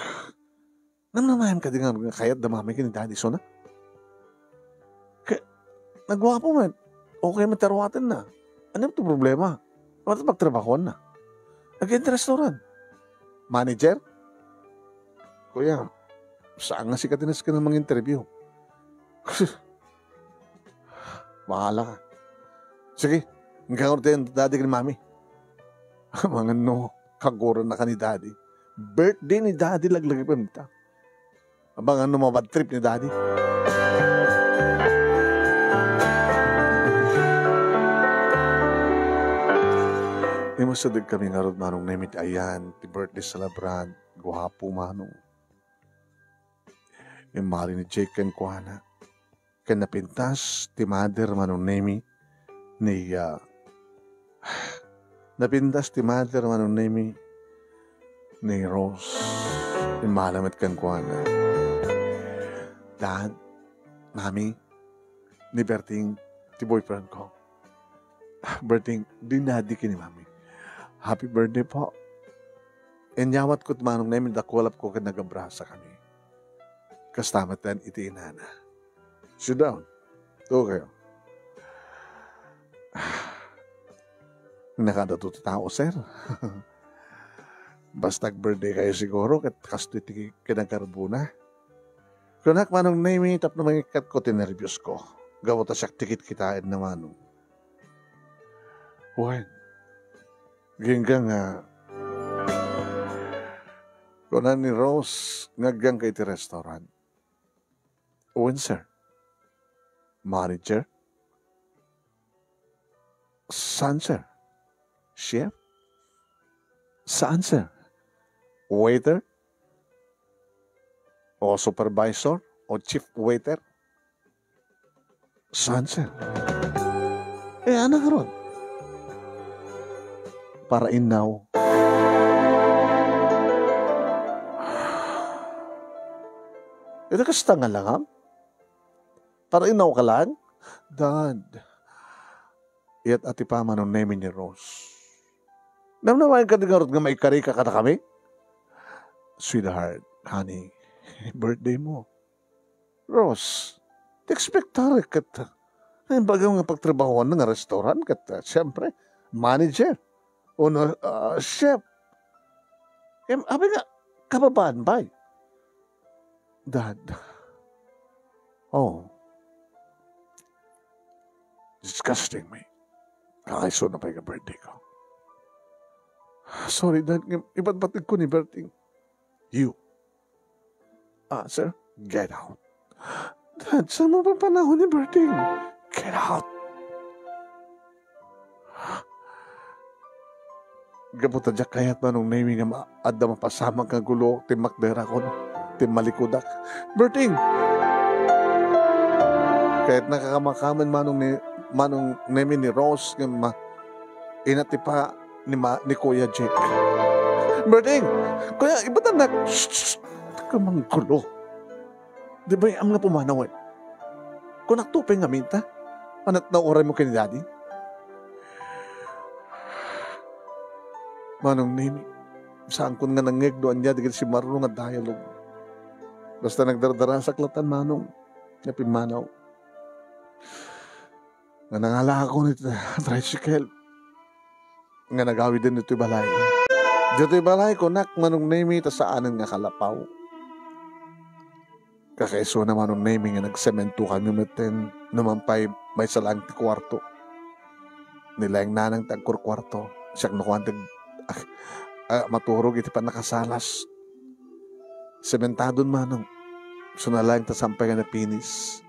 Namnamayan kadi nga, nga kayat da mami ken ni daddy isuna? Ka-, nagguapo met. Okay met ti aruatenna. Ania ti problema? Ania ti pagtrabahuanna? Agent restaurant. Manager? Kuya, saan nga sika ti nasken a manginterview? Bahala ka. Sige, inka nga ti daddy ken mami. Amangan no, kagurana ka ni daddy. Birthday ni daddy, laglagipem ta. Amangan no, mabad trip ni daddy. Immasideg kami ngarud, Manong Nemi, ti ayan, ti birthday celebrant, guapo, Manong. Immali ni Jake kenkuana. Ken napintas ti mother, Manong Nemi, ni, ah, napintas ti mother, Manong Nemi, ni Rose. Immali met kenkuana. Dad, Mami, ni Berting, ti boyfriend ko. Ah, Berting, dinadi ken ni Mami. Happy birthday po. Inyawatko ti Manong Nemi, dakualapko ken nagabrasa kami. Kasta met laeng iti inana. Sit down. Tukayo. Nakadto ti tao, sir. Basta birthday kayo siguro, ket kastoy ti kinakarbona. Kunak, Manong Nemi, tapno mangikkatko ti nerbios ko. Gapu ta siak ti kitkitaenna, Manong. Wen, agingga nga, kuna ni Rose nga agingga iti restaurant. Wen, sir. Manager? Saan, sir? Chef? Saan, sir? Waiter? O supervisor? O chief waiter? Saan, sir? Eh, ano nga ron? Parainnaw. Iti kasta nga langam? Parainnaw ka lang? Dad, iyat ati pa, Manong Nemi, ni Rose. Namnamayan ka di ngarud nga maikarika kadakami? Sweetheart, honey, birthday mo. Rose, ti expectarek ket, eh, bagam nga pagtrabahuan nga restaurant ket, eh, siyempre, manager, o no, ah, chef. Em, abi nga, kababaan bay. Dad. Oh. Disgusting, me. Kakaisuna pay nga birthday ko. Sorry, Dad, ngem ibatbateg ko ni Berting. You. Ah, sir? Get out. Dad, saan mo papanahon ni Berting? Get out. Gapu ta diak kayat, Manong Nemi, nga ma-, adda mapasamak nga gulo ti makderakon, ti malikudak. Berting! Kayatnak a kamakamen, Manong Ne-, Manong Nemi, ni Rose nga ma-, ina ti pa ni ma-, ni Kuya Jake. Berding! Kuya, ibatannak! Shh! Shh! Ka manggulo. Di ba am nga pumanaw, eh? Kunakto pay ngamin ta? Anat na oray mo ken ni Daddy? Manong Nemi, saankon nga nangngeg no ania dagiti simarro nga dialogue. Basta nagdardarasak latan, Manong, nga pimmanaw. Nga nangalakon iti tricycle nga nagawiden ditoy balay. Ditoy balay, kunak, Manong Nemi, ta saanen nga kalapaw. Kakaisuna, Manong Nemi, nga nagsementokanmi metten, no man pay maysa laeng ti kuarto. Ni laeng nanang ti agkurkuarto. Siak no kuan ti ag-, ah, ah, maturog iti pannakasalas. Sementadon, Manong. Suna laeng ta saan pay nga napinis.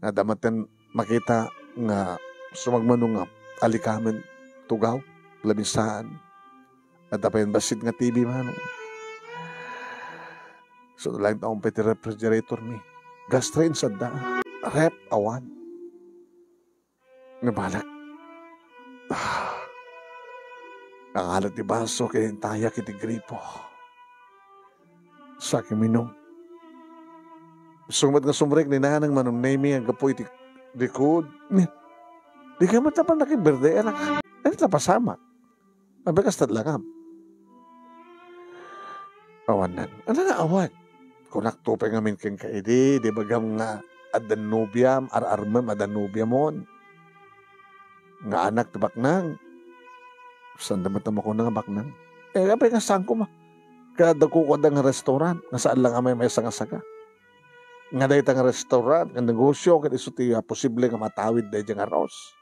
Nga adda metten makita nga sumagmamano nga alikamen, tugaw, labinsaan. Adda pay bassit nga T V, Manong. Suna laeng ta umpay ti refrigerator mi. Gas range adda. Ref awan. Nabalak. Ah. Nangalat ti baso ken intayak iti gripo. Sa ket minum. Isu met nga sumrek ni Nanang, Manong Nemi, aggapu iti likod. Ni, di ka met laeng nakiberde, anak. Ay, napasamak. Abi, kasta langam. Awanen. Ania nga awan? Kunakto pay ngamin kenka idi, di bagam nga adda nobiam, ar-armem adda nobiamon. Nga anak ti baknang. Saan da met a makuna nga baknang? Eh, apay nga saan koma? Kaya adda kukuada nga restaurant, nga saan lang a maymaysa nga saka. Nga dayta nga restaurant, nga negosyo, ket isu ti, ah, posible nga matawid daydiay nga Rose.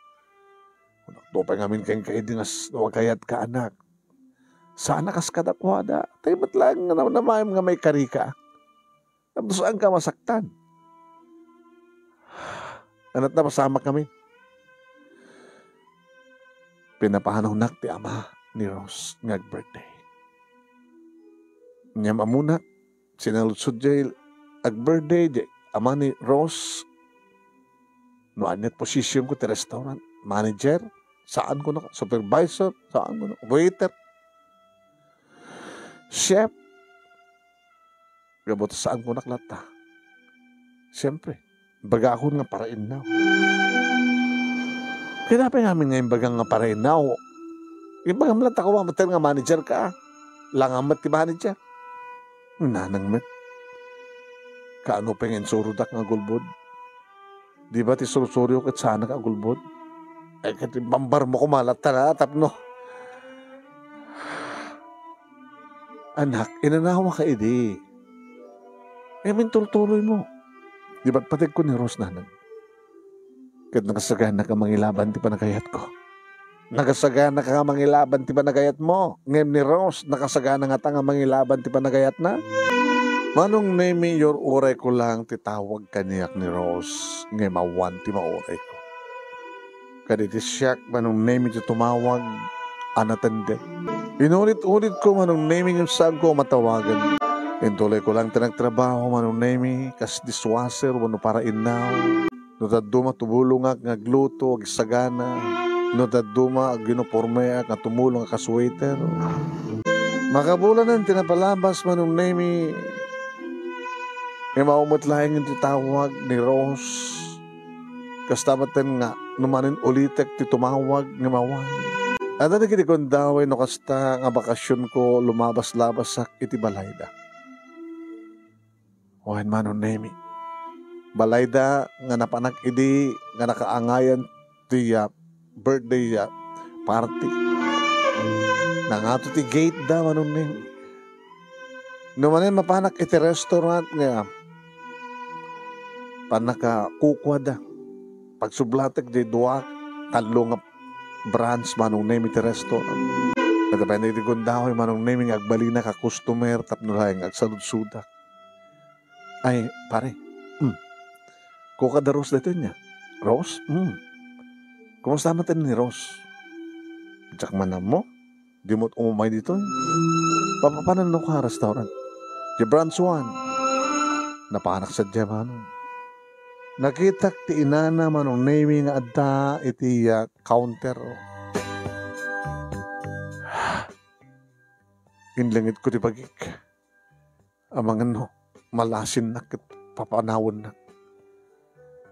Kunakto pay ngamin kenka idi nga s-, no agayatka, anak. Saan a kas kadakuada. Tay met laeng nga na-, namayam nga maikarika. Tapno saanka masaktan. Anat napasamak ngamin. Pinapanawnak ti ama ni Rose nga ag-birthday. Ngem ammonak, sinaludsod diay ag-birthday diay ama ni Rose. No ania ti positionko ti restaurant, manager, saan ko na, supervisor, saan ko na, waiter, chef. Gapu ta saan ko nak latta. Siyempre, bagakon nga parainnaw. Kaya pay ngamin nga imbagam nga parainnaw. Imbagam latta koma, bater nga manager ka. Langam met ti manager. Nanang met. Kaano pay nga insurodak nga agulbod? Di ba ti sursuryo ket saanak agulbod? Ay, ket bambar mo koma latta na, tapno. Anak, inanawa ka idi. Ay, mintultuloy mo. Di ba pategko ni Rose, Nanang? Ket nakasagana ka mangilaban ti panagayatko. Nakasagana ka nga mangilaban ti panagayatmo, ngem ni Rose, nakasagana ngata nga mangilaban ti panagayatna? Manong Nemi, iyur-urayko lang ti tawag kaniak ni Rose, ngem awan ti maurayko. Kaditi siak, Manong Nemi, ti tumawag a natendek. Inulit-ulitko, Manong Nemi, ngem saanko a matawagan. Intuloyko lang ti nagtrabaho, Manong Nemi, kas dishwasher wenno parainnaw. No dadduma, tumulongak nga agluto, agsagana. No dadduma, agunipormeak nga tumulong a kas waiter. Makabulanen ti napalabas, Manong Nemi. Ngem awan met laeng ti tawag ni Rose. Kasta metten nga, no manen ulitek ti tumawag, ngem awan. Adda dagiti gundaway no kasta nga bakasionko, lumabas-labasak iti balayda. Wen, Manong Nemi. Balayda nga napanak idi nga nakaangayan ti, ah, birthday, ah, party. Nangato ti gate da, Manong Nemi. No manen mapanak iti restaurant nga pannakakukuada. Pagsublatek di dua, tallo nga branch, Manong Nemi, ti restaurant. Ket apay dagiti gundaway, Manong Nemi, nga agbalinak a customer tapno laeng agsaludsodak. Ay, pare. Hmm. Kuka da Rose daytoy nia? Rose? Hmm. Kumusta met ni Rose? Diak man ammo. Di met umamay ditoy. Papapananno ka restaurant? Di branch one. Napanak sadiay, Manong. Nakitak ti inana, Manong Nemi, nga adda iti, ah, counter. Inlengitko ti bagik. Amangan no, malasinnak ket papanawennak.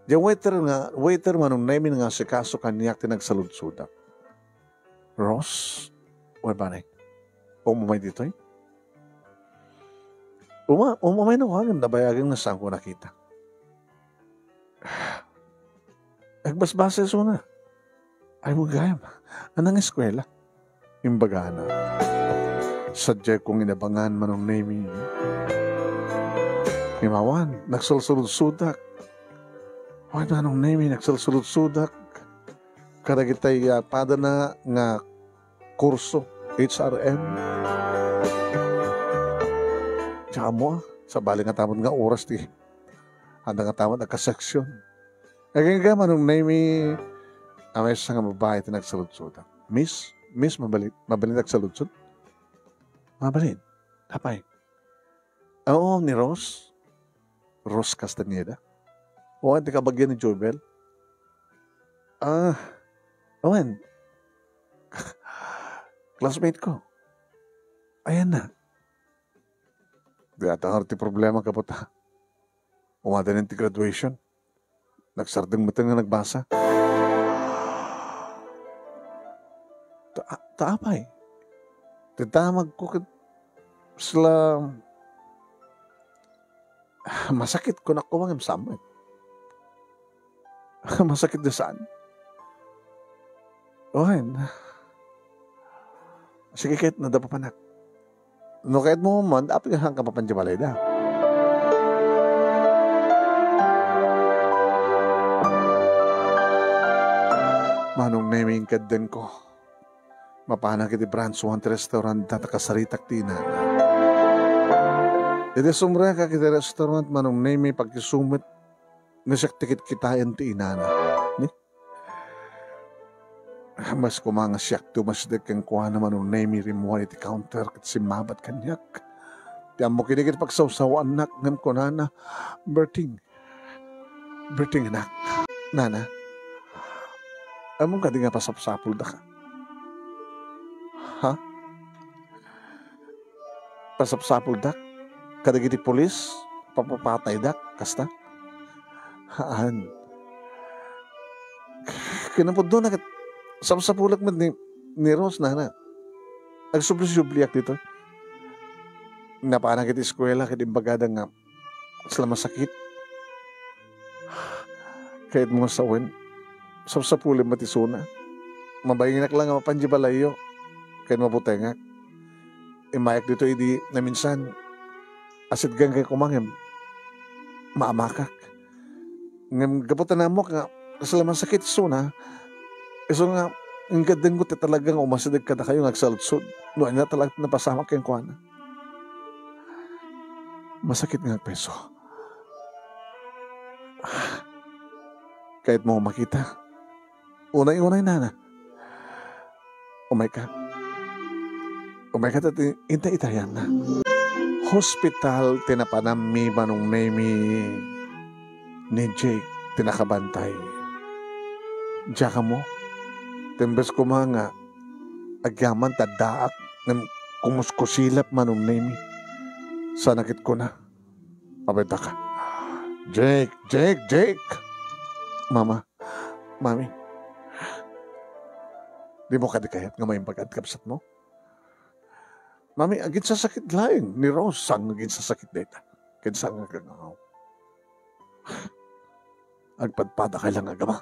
Diay waiter nga, waiter Manong Nemy nga asikaso kaniak ti nagsaludsodak. "Rose, wen pare, umamay ditoy?" Uma-, umamay no, ngem nabayagen nga saanko nakita. Agbasbasa isuna. "Ay, wen gayam. Anang eskuela?" imbagana. Sadiay kong inabangan Manong Nemy. Ngem awan, nagsalsaludsodak. Wen Manong Nemy, nagsalsaludsodak. Kadagitay, ah, padana nga kurso, H R M. Diak ammo, ah, sabali nga tamon nga oras ti adda nga tamon agka-section. Agingga Manong Nemy, a maysa nga babai ti nagsaludsodak. "Miss, miss, mabali-, mabalin agsaludsod?" "Mabalin? Apay?" "Aw, ni Rose? Rose Castañeda? Wen ti kabagian ni Jovel?" "Ah, wen. Classmate ko." "Ayanna?" "Diak awan ti problema, kaputa. Umanen ti graduation. Nagsardeng metten nga nagbasa." "Ta, ta apay? Ti damagko ket sla masakit," kunak koma ngem saan met. "Masakit nga saan?" "Wen. Sige ket, no adda papanak. No kayatmo man, apay nga saanka mapan idiay balayda?" Manong Nemy, inkeddengko. Mapanak iti branch one ti restaurant da ta kasaritak ti inana. Idi sumrekak iti restaurant, Manong Nemy, pagkisu met, no siak ti kitkitaen ti inana. Ni? Mas koma nga siak ti umasideg kenkuana, Manong Nemy, rimmuar iti counter ket simmabat kaniak. Ti ammok idi ket pagsawsawaannak ngem kunana, "Berting, Berting, anak, nana, ammom kadi nga pasapsapoldaka? Ha? Pasapsapoldak kadagiti pulis? Papapataydak kasta?" "Haan. Kinapudnona ket sapsapulek met ni, ni Rose, nana. Agsubli-subliak ditoy. Napanak iti eskuela ket imbagada nga sla masakit. Kayatmo nga sawen, sapsapulem met isuna. Mabainnak la nga mapan idiay balayyo ken mabutengak. Immayak ditoy idi naminsan, asidegka koma ngem maamakak. Ngem gapu ta naammok nga sla masakit isuna, isu nga inkeddengko ti talaga nga umasideg kadakayo nga agsaludsod no ania talaga ti napasamak kenkuana." "Masakit nga agpayso. Kayatmo makita? Unay-unay, nana. Umayka. Umayka ta ti, inta itayam na." Hospital ti napanammi, Manong Nemy, ni Jake ti nakabantay. Diak ammo, ti imbes koma nga agyaman ta addaak ngem kumuskusilap, Manong Nemy. Saan a ket kuna, "Apay daka? Jake, Jake, Jake!" "Mama, Mami, dimo kadi kayat nga maimbagad kabsatmo?" "Mami, aginsasakit laeng ni Rose." "Saan nga aginsasakit dayta? Ken saan nga agangaw? Agpadpadakay la nga agama.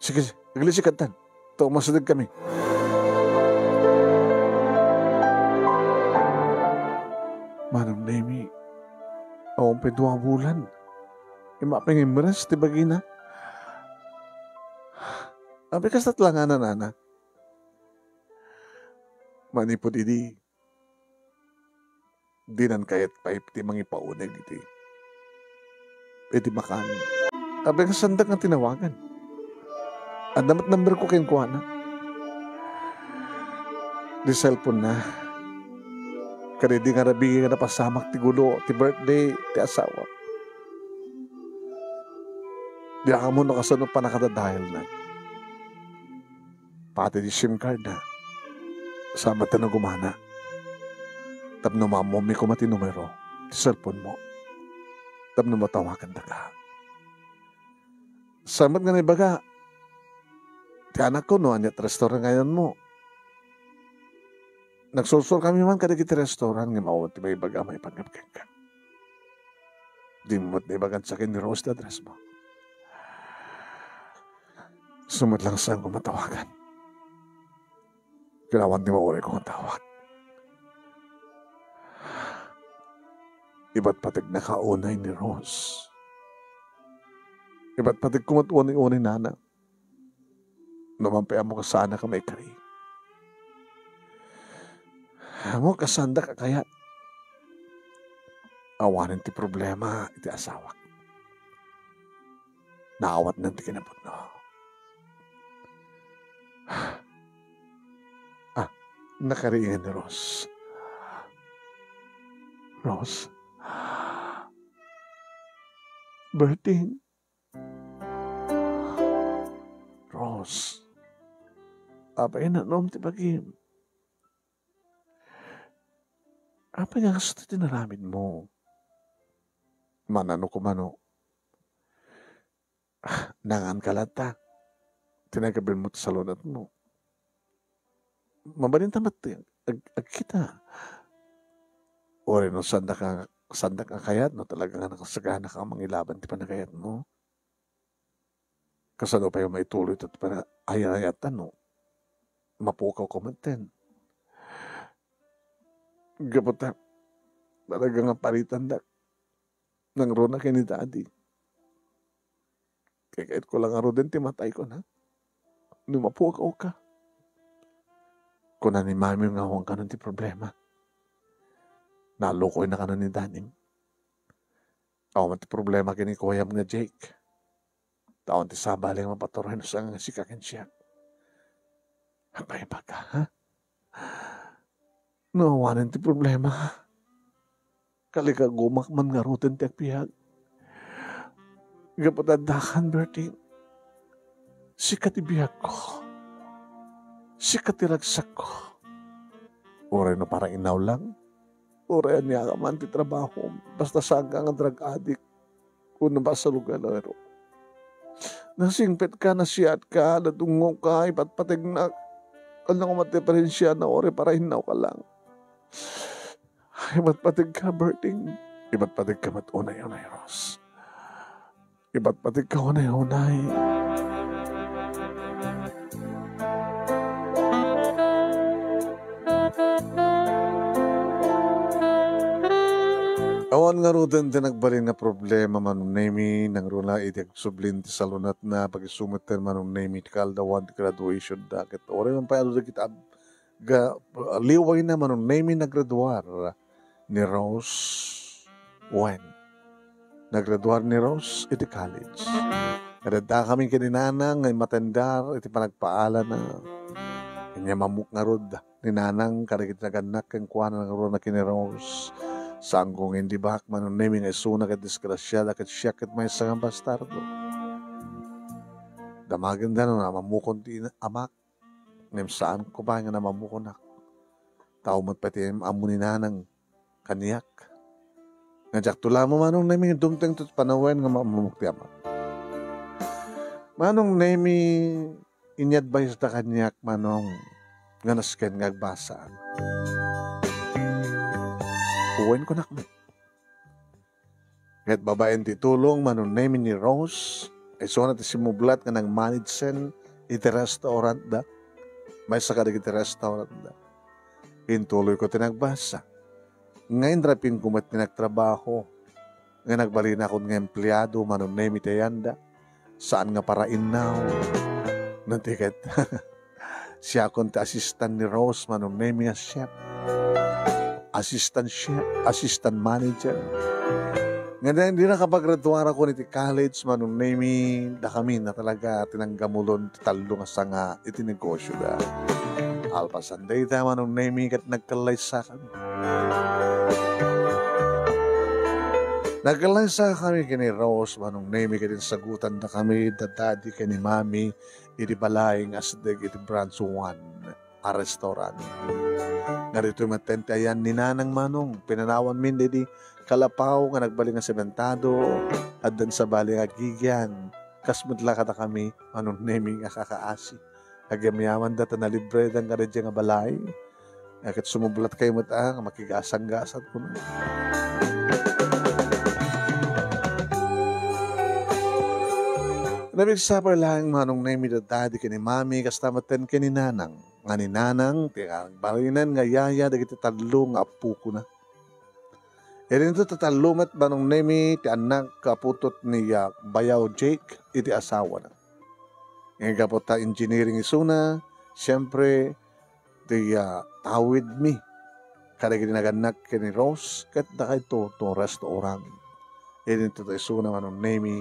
Sige, aglisi kadtan. Ta umasideg kami." Manong Nemy, awan pay dua a bulan, immaak pay nga imres ti bagina. Apay kasta ti langana, nana? Manipud idi, dinan kayat pay ti mangipauneg iti, iti makan. Apay nga saandak nga tinawagan? Adda met number ko kenkuana. Di cellphone na. Kadaydi nga rabii nga napasamak ti gulo ti birthday ti asawak. Diak ammo no kasano pannakadadial na. Pati di SIM card na. Saan met ta nagumana tapno maammomi koma ti numero ti cellphone-mo tapno matawagandaka. Saan met nga naibaga ti anakko no ania ti restaurant nga ayanmo. Nagsursurkami man kadagiti restaurant ngem awan ti maibaga a maipanggep kenka. Dimo met naibagan sa akin ni Rose ti address-mo. Isu met lang saanko matawagan. Kailangan ti maurayko nga tawag. Ipatpategnaka unay ni Rose. Ipatpategko met unay ni Nanang. No man pay ammo kasano a maikari. Ammo kasaandak a kayat. Awanen ti problema iti asawak. Naawatnan ti kinapudno. Ah, nakariingan ni Rose. Rose? Berting? Rose? Apay nanom ti bagim? Apay nga kasta ti naramidmo? Manano ko mano? Nanganka latta. Tinagabelmo ti salunatmo. Mabalinta met ti ag-, agkita. Uray no saandak a, saandak a kayat, no talaga nga nakasaganaka a mangilaban ti panagayatmo. Kasano pay maituloy ti panagayatan no mapukawka metten? Gapu ta, talaga nga paritandak. Nangruna ken ni Daddy. Kayatko lang ngaruden ti matay, kuna. No mapukawka. Kuna ni Mami nga awan kanon ti problema. Nalukoyna kanon ni Daddy. Awan ti problema ken ni kuyam nga Jake. Ta awan ti sabali nga mapaturay no saan nga sika ken siak. Apay ibaga, ha? No awanen ti problema, kalikagumak man ngaruden ti agbiag. Gapu ta addakan, Berting, sika ti biagko. Sika ti ragsakko. Uray no parainnaw lang, uray ania man ti trabahom, basta saanka nga drug addict. Kuna, masalugayero. Nasingpetka, nasiatka, nadungngowka, ipatpategnak. Ania koma ti diperensiana, uray parainnaw ka lang. Ipatpategka, Berting. Ipatpategka met unay-unay, Rose. Ipatpategka unay-unay. Awan ngaruden ti nagbalin nga problema, Manong Nemy, nangruna iti agsublin ti salunatna, pag-isu metten, Manong Nemy, ti kaaldawan ti graduation da. Ket uray man pay adu dagiti ab-, ga-, liwayna, Manong Nemy, nagraduar ni Rose wen. Nagraduar ni Rose iti college. Ket addakami ken ni Nanang nga immatendar iti panagpaalana. Ania, mammok ngarud ni Nanang kadagiti nagannak kenkuana nangruna ken ni Rose. Saanko nga indibak, Manong Nemy, nga isuna ket disgrasiada ket siak ket maysa nga bastardo. Damagenda no namammokon ti ina-, amak. Ngem saanko pay nga namammokonak. Tao met pay ti ammo ni Nanang kaniak. Nga diakto la ammo, Manong Nemy, dumtengto ti panawen nga maammook ti amak. Manong Nemy, ini-advise da kaniak, Manong, nga nasken nga agbasaak. Wen, kunak met. Ket babaen ti tulong, Manong Nemy, ni Rose, isuna ti simmublat nga nagmanagesen iti restaurantda. Maysa kadagiti restaurantda. Intuloyko ti nagbasa. Nga inrapingko met ti nagtrabaho. Nga nagbalinakon nga empleado, Manong Nemy, ti ayanda. Saan nga parainnaw. Nunti ket, siakon ti assistant ni Rose, Manong Nemy, nga chef. Assistant chef, assistant manager. Nga dina, dina kapagraduarakon iti college, Manong Nemy, dakami na talaga ti nanggamulon ti tallo nga sanga iti negosyo da. Alpasan dayta, Manong Nemy, ket nagkallaysakami. Nagkallaysakami ken ni Rose, Manong Nemy, ket insagutandakami da Daddy ken ni Mami iti balay nga asdeg iti Branch one. a restaurant. Nga ditoy matten ti ayan ni Nanang Manong, pinanawanmin daydi kalapaw nga nagbalin nga sementado, addan sabali nga agigian, kas met la kadakami, Manong Nemi nga kakaasi. Agyamyamanda ta nalibreda nga daydiay nga balay. Ket sumublatkayo met a nga makigasanggasat kuno. Nabigsapay laeng Manong Nemi da Daddy ken ni Mami, kasta met ken ni Nanang. Nga ni Nanang, ti agbalinan nga yaya dagiti tallo nga appokona. Idinto ti tallo met Manong Nemi ti annak ken apoto ni, ah, Bayaw Jake iti asawana. Ngem gapu ta engineering isuna, siempre, ti, ah, tawidmi kadagiti nagannak ken ni Rose ket dakayto ti restaurant. Idinto ti isuna Manong Nemi,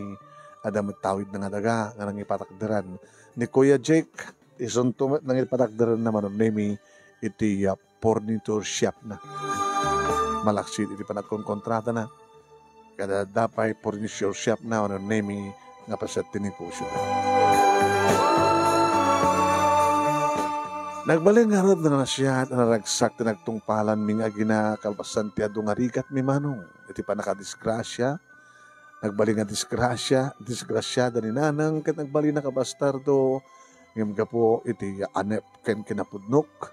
adda met tawidna nga daga nga nangipatakderan ni Kuya Jake, isunto met nangipatakderanna Manong Nemi iti, ah, furniture shop na. Malaksid iti panagkonkontratana, kada adda pay furniture shop na Manong Nemi nga paset ti negosio na. Nagbalin ngarud nga nasiat a naragsak ti nagtungpalanmi nga agina kalpasan ti adu nga rigatmi Manong iti pannakadisgrasia. Nagbalin nga disgrasia, disgrasiada ni Nanang ket nagbalin a kabastardo, ngem gapu iti anep ken kinapudnok,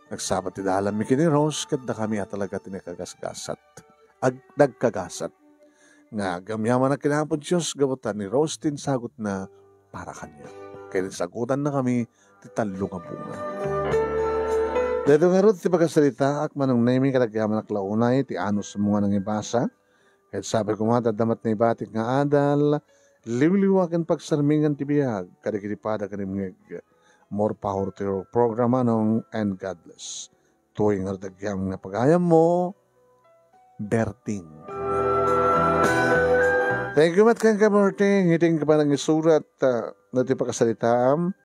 nagsabat ti dalanmi ken ni Rose ket dakami a talaga ti nakagasgasat. Ag-, nagkagasat. Nga agyamyaman a ken Apo Dios gapu ta ni Rose ti insagutna para kaniak. Ket insagutannakami ti tallo nga bunga. Daytoy ngarud ti pakasaritaak Manong Nemi ket agyamanak la unay ti anusmo nga nangibasa. Ket sapay koma ta adda met naibatik nga adal, liwliwa ken pagsarmingan ti biag kadagiti pada ken imngeg. More power to your program, Manong, and God bless. Toy nga dagiti nga pagayammo, Berting. Thank you met kenka, Berting. Iting panangisurat, ah, no ti pakasaritaam.